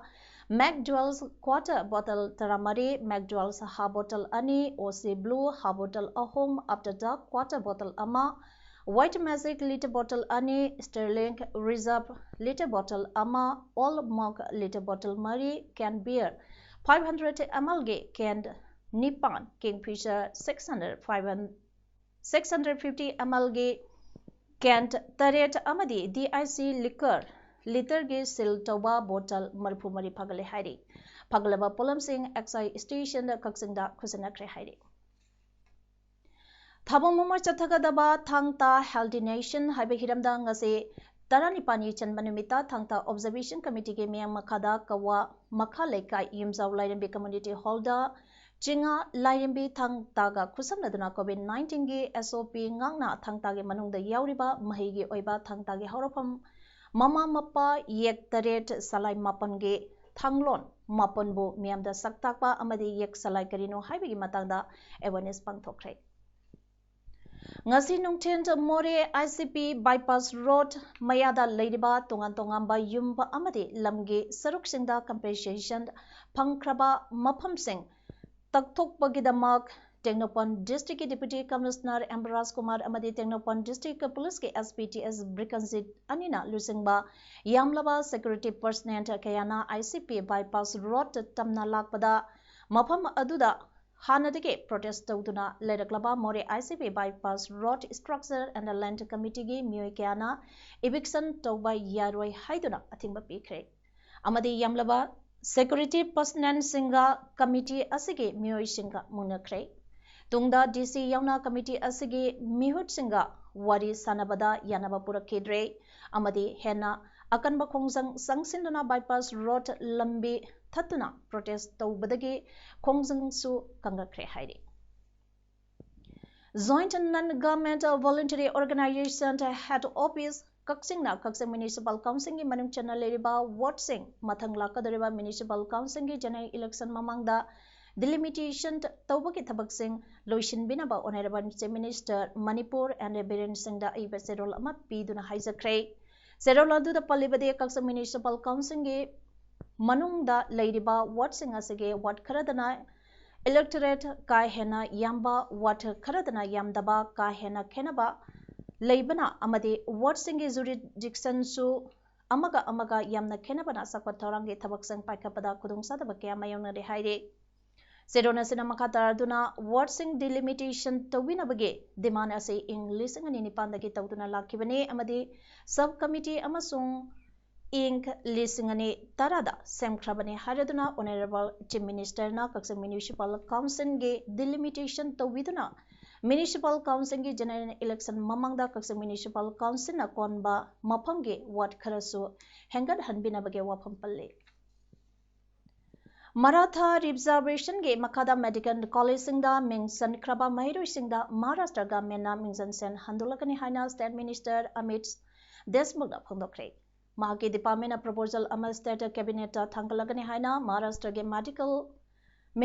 McDowell's quarter bottle ꯇꯔꯥꯃꯔꯤ, McDowell's half bottle ꯑꯅꯤ, OC Blue half bottle ꯑꯍꯨꯝ, After Dark quarter bottle ꯑꯃ, White Magic litre bottle ꯑꯅꯤ, Sterling Reserve litre bottle ꯑꯃ, Old Monk litre bottle ꯃꯔꯤ, can beer five hundred ml ꯒꯤ can ꯅꯤꯄꯥꯟ, Kingfisher six hundred, five hundred, six hundred fifty ml ꯒꯤ can ꯇꯔꯦꯠ ꯑꯃꯗꯤ D I C liquor litre ꯒꯤ seal ꯇꯧꯕ bottle ꯃꯔꯤꯐꯨ ꯃꯔꯤ ꯐꯥꯒꯠꯂꯦ ꯍꯥꯏꯔꯤ꯫ ꯐꯥꯒꯠꯂꯕ ꯄꯣꯠꯂꯝꯁꯤꯡ excise station ꯀꯛꯆꯤꯡꯗ ꯈꯨꯠꯁꯤꯟꯅꯈ꯭ꯔꯦ ꯍꯥꯏꯔꯤ꯫ ꯊꯥꯕꯣꯡ ꯃꯃꯥ ꯆꯠꯊꯒꯗꯕ ꯊꯥꯡ ꯇꯥ Healthy Nation ꯍꯥꯏꯕ ꯍꯤꯔꯝꯗ ꯉꯁꯤ ꯇꯔꯥꯅꯤꯄꯥꯟꯅꯤ ꯆꯟꯕ ꯅꯨꯃꯤꯠꯇ ꯊꯥꯡ ꯇꯥ Observation Committee ꯒꯤ ꯃꯤꯌꯥꯝ ꯃꯈꯥꯗ ꯀꯋꯥ ꯃꯈꯥ ꯂꯩꯀꯥꯏ ꯌꯨꯝꯖꯥꯎ ꯂꯥꯏꯔꯦꯝꯕꯤ Community Hall ꯗ ꯆꯤꯡꯉꯥ ꯂꯥꯏꯔꯦꯝꯕꯤ ꯊꯥꯡ ꯇꯥꯒ ꯈꯨꯠꯁꯝꯅꯗꯨꯅ COVID nineteen ꯒꯤ S O P ꯉꯥꯛꯅ ꯊꯥꯡ ꯇꯥꯒꯤ ꯃꯅꯨꯡꯗ ꯌꯥꯎꯔꯤꯕ ꯃꯍꯩꯒꯤ ꯑꯣꯏꯕ ꯊꯥꯡ ꯇꯥꯒꯤ ꯍꯧꯔꯛꯐꯝ ꯃꯃꯥ ꯃꯄꯥ ꯌꯦꯛ ꯇꯔꯦꯠ ꯁꯂꯥꯏ ꯃꯥꯄꯟꯒꯤ ꯊꯥꯡꯂꯣꯟ ꯃꯥꯄꯟꯕꯨ ꯃꯤꯌꯥꯝꯗ ꯁꯛ ꯇꯥꯛꯄ ꯑꯃꯗꯤ ꯌꯦꯛ ꯁꯂꯥꯏ ꯀꯔꯤꯅꯣ ꯍꯥꯏꯕꯒꯤ ꯃꯇꯥꯡꯗ awareness ꯄꯥꯡꯊꯣꯛꯈ꯭ꯔꯦ꯫ ꯉꯁꯤ ꯅꯨꯡꯊꯤꯜ ꯃꯣꯔꯦ I C P bypass road ꯃꯌꯥꯗ ꯂꯩꯔꯤꯕ ꯇꯣꯉꯥꯟ ꯇꯣꯉꯥꯟꯕ ꯌꯨꯝ ꯑꯃꯗꯤ ꯂꯝꯒꯤ ꯁꯔꯨꯛꯁꯤꯡꯗ compensation ꯐꯪꯈ꯭ꯔꯕ ꯃꯐꯝꯁꯤꯡ ꯇꯛꯊꯣꯛꯄꯒꯤꯗꯃꯛ ꯇꯦꯡꯅꯧꯄꯜ district ꯀꯤ Deputy Commissioner M ꯔꯥꯖꯀꯨꯃꯥꯔ ꯑꯃꯗꯤ ꯇꯦꯡꯅꯧꯄꯜ district ꯀ police ꯀꯤ S P T S ꯕ꯭ꯔꯤꯀꯟꯖꯤꯠ ꯑꯅꯤꯅ ꯂꯨꯆꯤꯡꯕ ꯌꯥꯝꯂꯕ security personnel ꯀꯌꯥꯅ I C P bypass road ꯇꯝꯅ ꯂꯥꯛꯄꯗ ꯃꯐꯝ ꯑꯗꯨꯗ ꯍꯥꯟꯅꯗꯒꯤ protest ꯇꯧꯗꯨꯅ ꯂꯩꯔꯛꯂꯕ ꯃꯣꯔꯦ I C P bypass road structure and land committee ꯒꯤ ꯃꯤꯑꯣꯏ ꯀꯌꯥꯅ eviction ꯇꯧꯕ ꯌꯥꯔꯣꯏ ꯍꯥꯏꯗꯨꯅ ꯑꯊꯤꯡꯕ ꯄꯤꯈ꯭ꯔꯦ ꯑꯃꯗꯤ ꯌꯥꯝꯂꯕ security personnel ꯁꯤꯡꯒ committee ꯑꯁꯤꯒꯤ ꯃꯤꯑꯣꯏꯁꯤꯡꯒ ꯃꯨꯟꯅꯈ꯭ꯔꯦ꯫ ꯇꯨꯡꯗ D C ꯌꯥꯎꯅ committee ꯑꯁꯤꯒꯤ ꯃꯤꯍꯨꯠꯁꯤꯡꯒ ꯋꯥꯔꯤ ꯁꯥꯟꯅꯕꯗ ꯌꯥꯅꯕ ꯄꯨꯔꯛꯈꯤꯗ꯭ꯔꯦ ꯑꯃꯗꯤ ꯍꯦꯟꯅ ꯑꯀꯟꯕ ꯈꯣꯡꯖꯪ ꯆꯪꯁꯤꯟꯗꯨꯅ bypass road ꯂꯝꯕꯤ ꯊꯠꯇꯨꯅ protest ꯇꯧꯕꯗꯒꯤ ꯈꯣꯡꯖꯪꯁꯨ ꯀꯪꯂꯛꯈ꯭ꯔꯦ ꯍꯥꯏꯔꯤ꯫ Joint Non Government Voluntary Organization Head Office ꯀꯛꯆꯤꯡꯅ ꯀꯛꯆꯤꯡ Municipal Council ꯒꯤ ꯃꯅꯨꯡ ꯆꯟꯅ ꯂꯩꯔꯤꯕ ward ꯁꯤꯡ ꯃꯊꯪ ꯂꯥꯛꯀꯗꯧꯔꯤꯕ Municipal Council ꯒꯤ general election ꯃꯃꯥꯡꯗ delimitation ꯇꯧꯕꯒꯤ ꯊꯕꯛꯁꯤꯡ ꯂꯣꯏꯁꯤꯟꯕꯤꯅꯕ Honourable Chief Minister Manipur N Biren ꯁꯤꯡꯗ ꯑꯏꯕ ꯆꯦꯔꯣꯜ ꯑꯃ ꯄꯤꯗꯨꯅ ꯍꯥꯏꯖꯈ꯭ꯔꯦ꯫ ꯆꯦꯔꯣꯜ ꯑꯗꯨꯗ ꯄꯜꯂꯤꯕꯗꯤ ꯀꯛꯆꯤꯡ Municipal Council ꯒꯤ ꯃꯅꯨꯡꯗ ꯂꯩꯔꯤꯕ ward ꯁꯤꯡ ꯑꯁꯤꯒꯤ ward ꯈꯔꯗꯅ electorate ꯀꯥ ꯍꯦꯟꯅ ꯌꯥꯝꯕ, ward ꯈꯔꯗꯅ ꯌꯥꯝꯗꯕ, ꯀꯥ ꯍꯦꯟꯅ ꯈꯦꯠꯅꯕ ꯂꯩꯕꯅ ꯑꯃꯗꯤ ward ꯁꯤꯡꯒꯤ jurisdiction ꯁꯨ ꯑꯃꯒ ꯑꯃꯒ ꯌꯥꯝꯅ ꯈꯦꯠꯅꯕꯅ ꯆꯥꯎꯈꯠ ꯊꯧꯔꯥꯡꯒꯤ ꯊꯕꯛꯁꯤꯡ ꯄꯥꯏꯈꯠꯄꯗ ꯈꯨꯗꯣꯡꯆꯥꯗꯕ ꯀꯌꯥ ꯃꯥꯌꯣꯛꯅꯔꯦ ꯍꯥꯏꯔꯤ꯫ ꯆꯦꯔꯣꯟ ꯑꯁꯤꯅ ꯃꯈꯥ ꯇꯥꯔꯗꯨꯅ ꯋꯥꯔꯗꯁꯤꯡ ꯗꯤꯂꯤꯃꯤꯇꯦꯁꯟ ꯇꯧꯕꯤꯅꯕꯒꯤ ꯗꯤꯃꯥꯟ ꯑꯁꯤ ꯏꯪ ꯂꯤꯁꯤꯡ ꯑꯅꯤ ꯅꯤꯄꯥꯟꯗꯒꯤ ꯇꯧꯗꯨꯅ ꯂꯥꯛꯈꯤꯕꯅꯤ ꯑꯃꯗꯤ ꯁꯕ ꯀꯃꯤꯇꯤ ꯑꯃꯁꯨꯡ ꯏꯪ ꯂꯤꯁꯤꯡ ꯑꯅꯤ ꯇꯔꯥꯗ ꯁꯦꯝꯈ꯭ꯔꯕꯅꯤ ꯍꯥꯏꯔꯗꯨꯅ ꯑꯣꯅꯔꯦꯕꯜ ꯆꯤꯐ ꯃꯤꯅꯤꯁꯇꯔꯅ ꯀꯛꯆꯤꯡ ꯃ꯭ꯌꯨꯅꯤꯁꯤꯄꯥꯜ ꯀꯥꯎꯟꯁꯤꯜꯒꯤ ꯗꯤꯂꯤꯃꯤꯇꯦꯁꯟ ꯇꯧꯕꯤꯗꯨꯅ ꯃ꯭ꯌꯨꯅꯤꯁꯤꯄꯥꯜ ꯀꯥꯎꯟꯁꯤꯜꯒꯤ ꯖꯦꯅꯔꯦꯜ ꯏꯂꯦꯛꯁꯟ ꯃꯃꯥꯡꯗ ꯀꯛꯆꯤꯡ ꯃ꯭ꯌꯨꯅꯤꯁꯤꯄꯥꯜ ꯀꯥꯎꯟꯁꯤꯜꯅ ꯀꯣꯟꯕ ꯃꯐꯝꯒꯤ ꯋꯥꯔꯗ ꯈꯔꯁꯨ ꯍꯦꯟꯒꯠꯍꯟꯕꯤꯅꯕꯒꯤ ꯋꯥꯐꯝ ꯄꯜꯂꯤ꯫ ꯃꯔꯥꯊꯥ ꯔꯤꯖꯔꯕꯦꯁꯟꯒꯤ ꯃꯈꯥꯗ ꯃꯦꯗꯤꯀꯦꯜ ꯀꯣꯂꯦꯖꯁꯤꯡꯗ ꯃꯤꯡ ꯆꯟꯈ꯭ꯔꯕ ꯃꯍꯩꯔꯣꯏꯁꯤꯡꯗ ꯃꯍꯥꯔꯥꯁꯇ꯭ꯔ ꯒꯚꯔꯟꯃꯦꯟꯠꯅ ꯃꯤꯡꯖꯟꯁꯦꯜ ꯍꯟꯗꯣꯛꯂꯛꯀꯅꯤ ꯍꯥꯏꯅ ꯁ꯭ꯇꯦꯠ ꯃꯤꯅꯤꯁꯇꯔ ꯑꯃꯤꯠ ꯗꯦꯁꯃꯨꯈꯅ ꯐꯣꯡꯗꯣꯛꯈ꯭ꯔꯦ꯫ ꯃꯍꯥꯛꯀꯤ ꯗꯤꯄꯥꯔꯠꯃꯦꯟꯠꯅ ꯄ꯭ꯔꯣꯄꯣꯖꯦꯜ ꯑꯃ ꯁ꯭ꯇꯦꯠ ꯀꯦꯕꯤꯅꯦꯠꯇ ꯊꯥꯡꯒꯠꯂꯛꯀꯅꯤ ꯍꯥꯏꯅ ꯃꯍꯥꯔꯥꯁꯇ꯭ꯔꯒꯤ ꯃꯦꯗꯤꯀꯦꯜ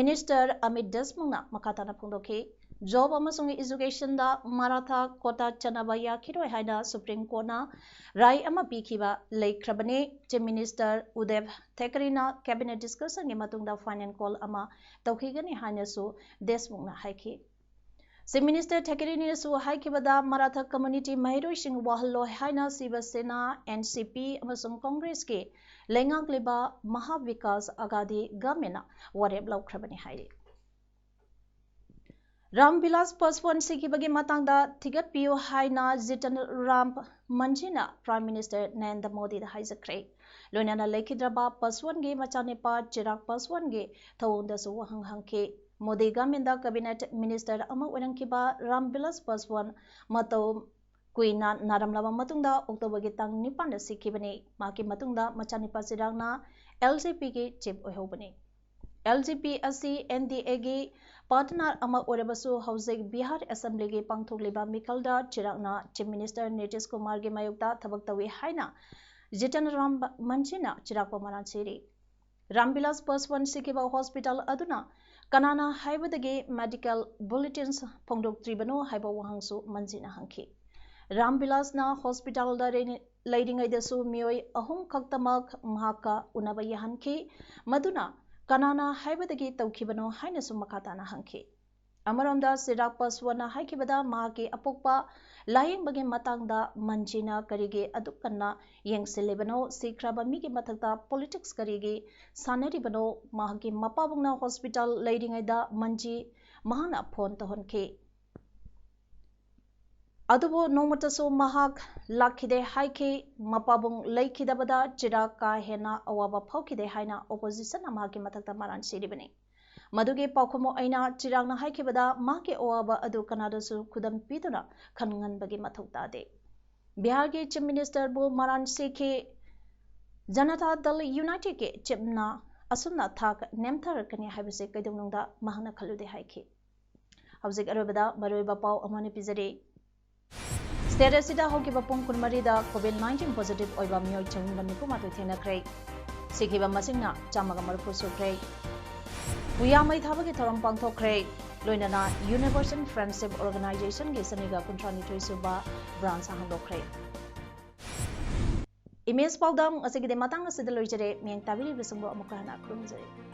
ꯃꯤꯅꯤꯁꯇꯔ ꯑꯃꯤꯠ ꯗꯦꯁꯃꯨꯈꯅ ꯃꯈꯥ ꯇꯥꯅ ꯐꯣꯡꯗꯣꯛꯈꯤ꯫ ꯖꯣꯕ ꯑꯃꯁꯨꯡ ꯏꯖꯨꯀꯦꯁꯟꯗ ꯃꯔꯥꯊꯥ ꯀꯣꯇꯥ ꯆꯠꯅꯕ ꯌꯥꯈꯤꯔꯣꯏ ꯍꯥꯏꯅ ꯁꯨꯄ꯭ꯔꯤꯝ ꯀꯣꯔꯠꯅ ꯔꯥꯏ ꯑꯃ ꯄꯤꯈꯤꯕ ꯂꯩꯈ꯭ꯔꯕꯅꯤ꯫ ꯆꯤꯐ ꯃꯤꯅꯤꯁꯇꯔ ꯎꯗꯦꯕ ꯊꯦꯀꯔꯤꯅ ꯀꯦꯕꯤꯅꯦꯠ ꯗꯤꯁꯀꯁꯟꯒꯤ ꯃꯇꯨꯡꯗ ꯐꯥꯏꯅꯦꯜ ꯀꯣꯜ ꯑꯃ ꯇꯧꯈꯤꯒꯅꯤ ꯍꯥꯏꯅꯁꯨ ꯗꯦꯁꯃꯨꯈꯅ ꯍꯥꯏꯈꯤ꯫ ꯆꯤꯐ ꯃꯤꯅꯤꯁꯇꯔ ꯊꯦꯀꯔꯤꯅꯁꯨ ꯍꯥꯏꯈꯤꯕꯗ ꯃꯔꯥꯊꯥ ꯀꯝꯃ꯭ꯌꯨꯅꯤꯇꯤ ꯃꯍꯩꯔꯣꯏꯁꯤꯡ ꯋꯥꯍꯜꯂꯣꯏ ꯍꯥꯏꯅ ꯁꯤꯕ ꯁꯦꯅꯥ, ꯑꯦꯟ ꯁꯤ ꯄꯤ ꯑꯃꯁꯨꯡ ꯀꯣꯡꯒ꯭ꯔꯦꯁꯀꯤ ꯂꯩꯉꯥꯛꯂꯤꯕ ꯃꯍꯥ ꯕꯤꯀꯥꯁ ꯑꯒꯥꯗꯤ ꯒꯚꯔꯟꯃꯦꯟꯠꯅ ꯋꯥꯔꯦꯞ ꯂꯧꯈ꯭ꯔꯕꯅꯤ ꯍꯥꯏꯔꯤ꯫ ꯔꯥꯝ ꯕꯤꯂꯥꯁ ꯄꯥꯁꯋꯥꯟ ꯁꯤꯈꯤꯕꯒꯤ ꯃꯇꯥꯡꯗ ꯊꯤꯒꯠꯄꯤꯌꯨ ꯍꯥꯏꯅ ꯖꯤꯇꯟ ꯔꯥꯝ ꯃꯟꯖꯤꯅ ꯄ꯭ꯔꯥꯏꯝ ꯃꯤꯅꯤꯁꯇꯔ ꯅꯔꯦꯟꯗ꯭ꯔ ꯃꯣꯗꯤꯗ ꯍꯥꯏꯖꯈ꯭ꯔꯦ꯫ ꯂꯣꯏꯅꯅ ꯂꯩꯈꯤꯗ꯭ꯔꯕ ꯄꯥꯁꯋꯥꯟꯒꯤ ꯃꯆꯥꯅꯤꯄꯥ ꯆꯤꯔꯥꯒ ꯄꯥꯁꯋꯥꯟꯒꯤ ꯊꯧꯑꯣꯡꯗꯁꯨ ꯋꯥꯍꯪ ꯍꯪꯈꯤ꯫ ꯃꯣꯗꯤ ꯒꯚꯔꯟꯃꯦꯟꯠꯇ ꯀꯦꯕꯤꯅꯦꯠ ꯃꯤꯅꯤꯁꯇꯔ ꯑꯃ ꯑꯣꯏꯔꯝꯈꯤꯕ ꯔꯥꯝ ꯕꯤꯂꯥꯁ ꯄꯥꯁꯋꯥꯟ ꯃꯇꯧ ꯀꯨꯏꯅ ꯅꯥꯔꯝꯂꯕ ꯃꯇꯨꯡꯗ ꯑꯣꯛꯇꯣꯕꯔꯒꯤ ꯇꯥꯡ ꯅꯤꯄꯥꯟꯗ ꯁꯤꯈꯤꯕꯅꯤ꯫ ꯃꯍꯥꯛꯀꯤ ꯃꯇꯨꯡꯗ ꯃꯆꯥꯅꯤꯄꯥ ꯆꯤꯔꯥꯒꯅ ꯑꯦꯜ ꯖꯦ ꯄꯤꯒꯤ ꯆꯤꯐ ꯑꯣꯏꯍꯧꯕꯅꯤ꯫ ꯑꯦꯜ ꯖꯦ ꯄꯤ ꯑꯁꯤ ꯑꯦꯟ ꯗꯤ ꯑꯦꯒꯤ ꯄꯥꯔꯠꯅꯔ ꯑꯃ ꯑꯣꯏꯔꯕꯁꯨ ꯍꯧꯖꯤꯛ ꯕꯤꯍꯥꯔ ꯑꯦꯁꯦꯝꯕ꯭ꯂꯤꯒꯤ ꯄꯥꯡꯊꯣꯛꯂꯤꯕ ꯃꯤꯈꯜꯗ ꯆꯤꯔꯥꯒꯅ ꯆꯤꯐ ꯃꯤꯅꯤꯁꯇꯔ ꯅꯤꯇꯤꯁ ꯀꯨꯃꯥꯔꯒꯤ ꯃꯥꯌꯣꯛꯇ ꯊꯕꯛ ꯇꯧꯏ ꯍꯥꯏꯅ ꯖꯤꯇꯟ ꯔꯥꯝ ꯃꯟꯖꯤꯅ ꯆꯤꯔꯥꯒꯄꯨ ꯃꯔꯥꯜ ꯁꯤꯔꯤ꯫ ꯔꯥꯝ ꯕꯤꯂꯥꯁ ꯄꯥꯁꯋꯥꯟ ꯁꯤꯈꯤꯕ ꯍꯣꯁꯄꯤꯇꯥꯜ ꯑꯗꯨꯅ ꯀꯅꯥꯅ ꯍꯥꯏꯕꯗꯒꯤ ꯃꯦꯗꯤꯀꯦꯜ ꯕꯨꯂꯦꯇꯤꯟꯁ ꯐꯣꯡꯗꯣꯛꯇ꯭ꯔꯤꯕꯅꯣ ꯍꯥꯏꯕ ꯋꯥꯍꯪꯁꯨ ꯃꯟꯖꯤꯅ ꯍꯪꯈꯤ꯫ ꯔꯥꯝ ꯕꯤꯂꯥꯁꯅ ꯍꯣꯁꯄꯤꯇꯥꯜꯗ ꯂꯩꯔꯤ-, ꯂꯩꯔꯤꯉꯩꯗꯁꯨ ꯃꯤꯑꯣꯏ ꯑꯍꯨꯝ ꯈꯛꯇꯃꯛ ꯃꯍꯥꯛꯀ ꯎꯅꯕ ꯌꯥꯍꯟꯈꯤ, ꯃꯗꯨꯅ ꯀꯅꯥꯅ ꯍꯥꯏꯕꯗꯒꯤ ꯇꯧꯈꯤꯕꯅꯣ ꯍꯥꯏꯅꯁꯨ ꯃꯈꯥ ꯇꯥꯅ ꯍꯪꯈꯤ꯫ ꯑꯃꯔꯣꯝꯗ ꯆꯤꯔꯥꯛ ꯄꯥꯁꯋꯥꯟꯅ ꯍꯥꯏꯈꯤꯕꯗ ꯃꯍꯥꯛꯀꯤ ꯑꯄꯣꯛꯄ ꯂꯥꯌꯦꯡꯕꯒꯤ ꯃꯇꯥꯡꯗ ꯃꯟꯖꯤꯅ ꯀꯔꯤꯒꯤ ꯑꯗꯨꯛ ꯀꯟꯅ ꯌꯦꯡꯁꯤꯜꯂꯤꯕꯅꯣ? ꯁꯤꯈ꯭ꯔꯕ ꯃꯤꯒꯤ ꯃꯊꯛꯇ ꯄꯣꯂꯤꯇꯤꯛꯁ ꯀꯔꯤꯒꯤ ꯁꯥꯟꯅꯔꯤꯕꯅꯣ? ꯃꯍꯥꯛꯀꯤ ꯃꯄꯥꯕꯨꯡꯅ ꯍꯣꯁꯄꯤꯇꯥꯜ ꯂꯩꯔꯤꯉꯩꯗ ꯃꯟꯖꯤ ꯃꯍꯥꯛꯅ ꯐꯣꯟ ꯇꯧꯍꯟꯈꯤ꯫ ꯑꯗꯨꯕꯨ ꯅꯣꯡꯃꯇꯁꯨ ꯃꯍꯥꯛ ꯂꯥꯛꯈꯤꯗꯦ ꯍꯥꯏꯈꯤ꯫ ꯃꯄꯥꯕꯨꯡ ꯂꯩꯈꯤꯗꯕꯗ ꯆꯤꯔꯥꯛ ꯀꯥ ꯍꯦꯟꯅ ꯑꯋꯥꯕ ꯐꯥꯎꯈꯤꯗꯦ ꯍꯥꯏꯅ ꯑꯣꯄꯣꯖꯤꯁꯟꯅ ꯃꯍꯥꯛꯀꯤ ꯃꯊꯛꯇ ꯃꯔꯥꯟ ꯁꯤꯔꯤꯕꯅꯤ꯫ ꯃꯗꯨꯒꯤ ꯄꯥꯎꯈꯨꯝ ꯑꯣꯏꯅ ꯆꯤꯔꯥꯛꯅ ꯍꯥꯏꯈꯤꯕꯗ ꯃꯍꯥꯛꯀꯤ ꯑꯋꯥꯕ ꯑꯗꯨ ꯀꯅꯥꯗꯁꯨ ꯈꯨꯗꯝ ꯄꯤꯗꯨꯅ ꯈꯟꯍꯟꯕꯒꯤ ꯃꯊꯧ ꯇꯥꯗꯦ꯫ ꯕꯤꯍꯥꯔꯒꯤ ꯆꯤꯐ ꯃꯤꯅꯤꯁꯇꯔꯕꯨ ꯃꯔꯥꯟ ꯁꯤꯈꯤ꯫ ꯖꯅꯇꯥ ꯗꯜ ꯌꯨꯅꯥꯏꯇꯦꯗꯀꯤ ꯆꯤꯐꯅ ꯑꯁꯨꯝꯅ ꯊꯥꯛ ꯅꯦꯝꯊꯔꯛꯀꯅꯤ ꯍꯥꯏꯕꯁꯤ ꯀꯩꯗꯧꯅꯨꯡꯗ ꯃꯍꯥꯛꯅ ꯈꯜꯂꯨꯗꯦ ꯍꯥꯏꯈꯤ꯫ ꯍꯧꯖꯤꯛ ꯑꯔꯣꯏꯕꯗ ꯃꯔꯨꯑꯣꯏꯕ ꯄꯥꯎ ꯑꯃꯅ ꯄꯤꯖꯔꯤ꯫ ꯁ꯭ꯇꯦꯠ ꯑꯁꯤꯗ ꯍꯧꯈꯤꯕ ꯄꯨꯡ ꯀꯨꯟꯃꯔꯤꯗ ꯀꯣꯚꯤꯗ ꯅꯥꯏꯟꯇꯤꯟ ꯄꯣꯖꯤꯇꯤꯚ ꯑꯣꯏꯕ ꯃꯤꯑꯣꯏ ꯆꯍꯨꯝꯒ ꯅꯤꯐꯨ ꯃꯥꯊꯣꯏ ꯊꯦꯡꯅꯈ꯭ꯔꯦ꯫ ꯁꯤꯈꯤꯕ ꯃꯁꯤꯡꯅ ꯆꯥꯝꯃꯒ ꯃꯔꯤꯐꯨ ꯁꯨꯈ꯭ꯔꯦ꯫ ꯎꯌꯥ ꯃꯩ ꯊꯥꯕꯒꯤ ꯊꯧꯔꯝ ꯄꯥꯡꯊꯣꯛꯈ꯭ꯔꯦ꯫ ꯂꯣꯏꯅꯅ ꯌꯨꯅꯤꯚꯔꯁꯦꯜ ꯐ꯭ꯔꯦꯟꯗꯁꯤꯞ ꯑꯣꯔꯒꯅꯥꯏꯖꯦꯁꯟꯒꯤ ꯆꯅꯤꯒ ꯀꯨꯟꯊ꯭ꯔꯥ ꯅꯤꯊꯣꯏ ꯁꯨꯕ ꯕ꯭ꯔꯥꯟꯆ ꯍꯥꯡꯗꯣꯛꯈ꯭ꯔꯦ꯫ ꯏꯃꯦꯖ ꯄꯥꯎꯗꯝ ꯉꯁꯤꯒꯤꯗꯤ ꯃꯇꯥꯡ ꯑꯁꯤꯗ ꯂꯣꯏꯖꯔꯦ꯫ ꯃꯤꯌꯦꯡ ꯇꯥꯕꯤꯔꯤꯕꯁꯤꯡꯕꯨ ꯑꯃꯨꯛꯀ ꯍꯟꯅ ꯈꯨꯔꯨꯝꯖꯔꯤ꯫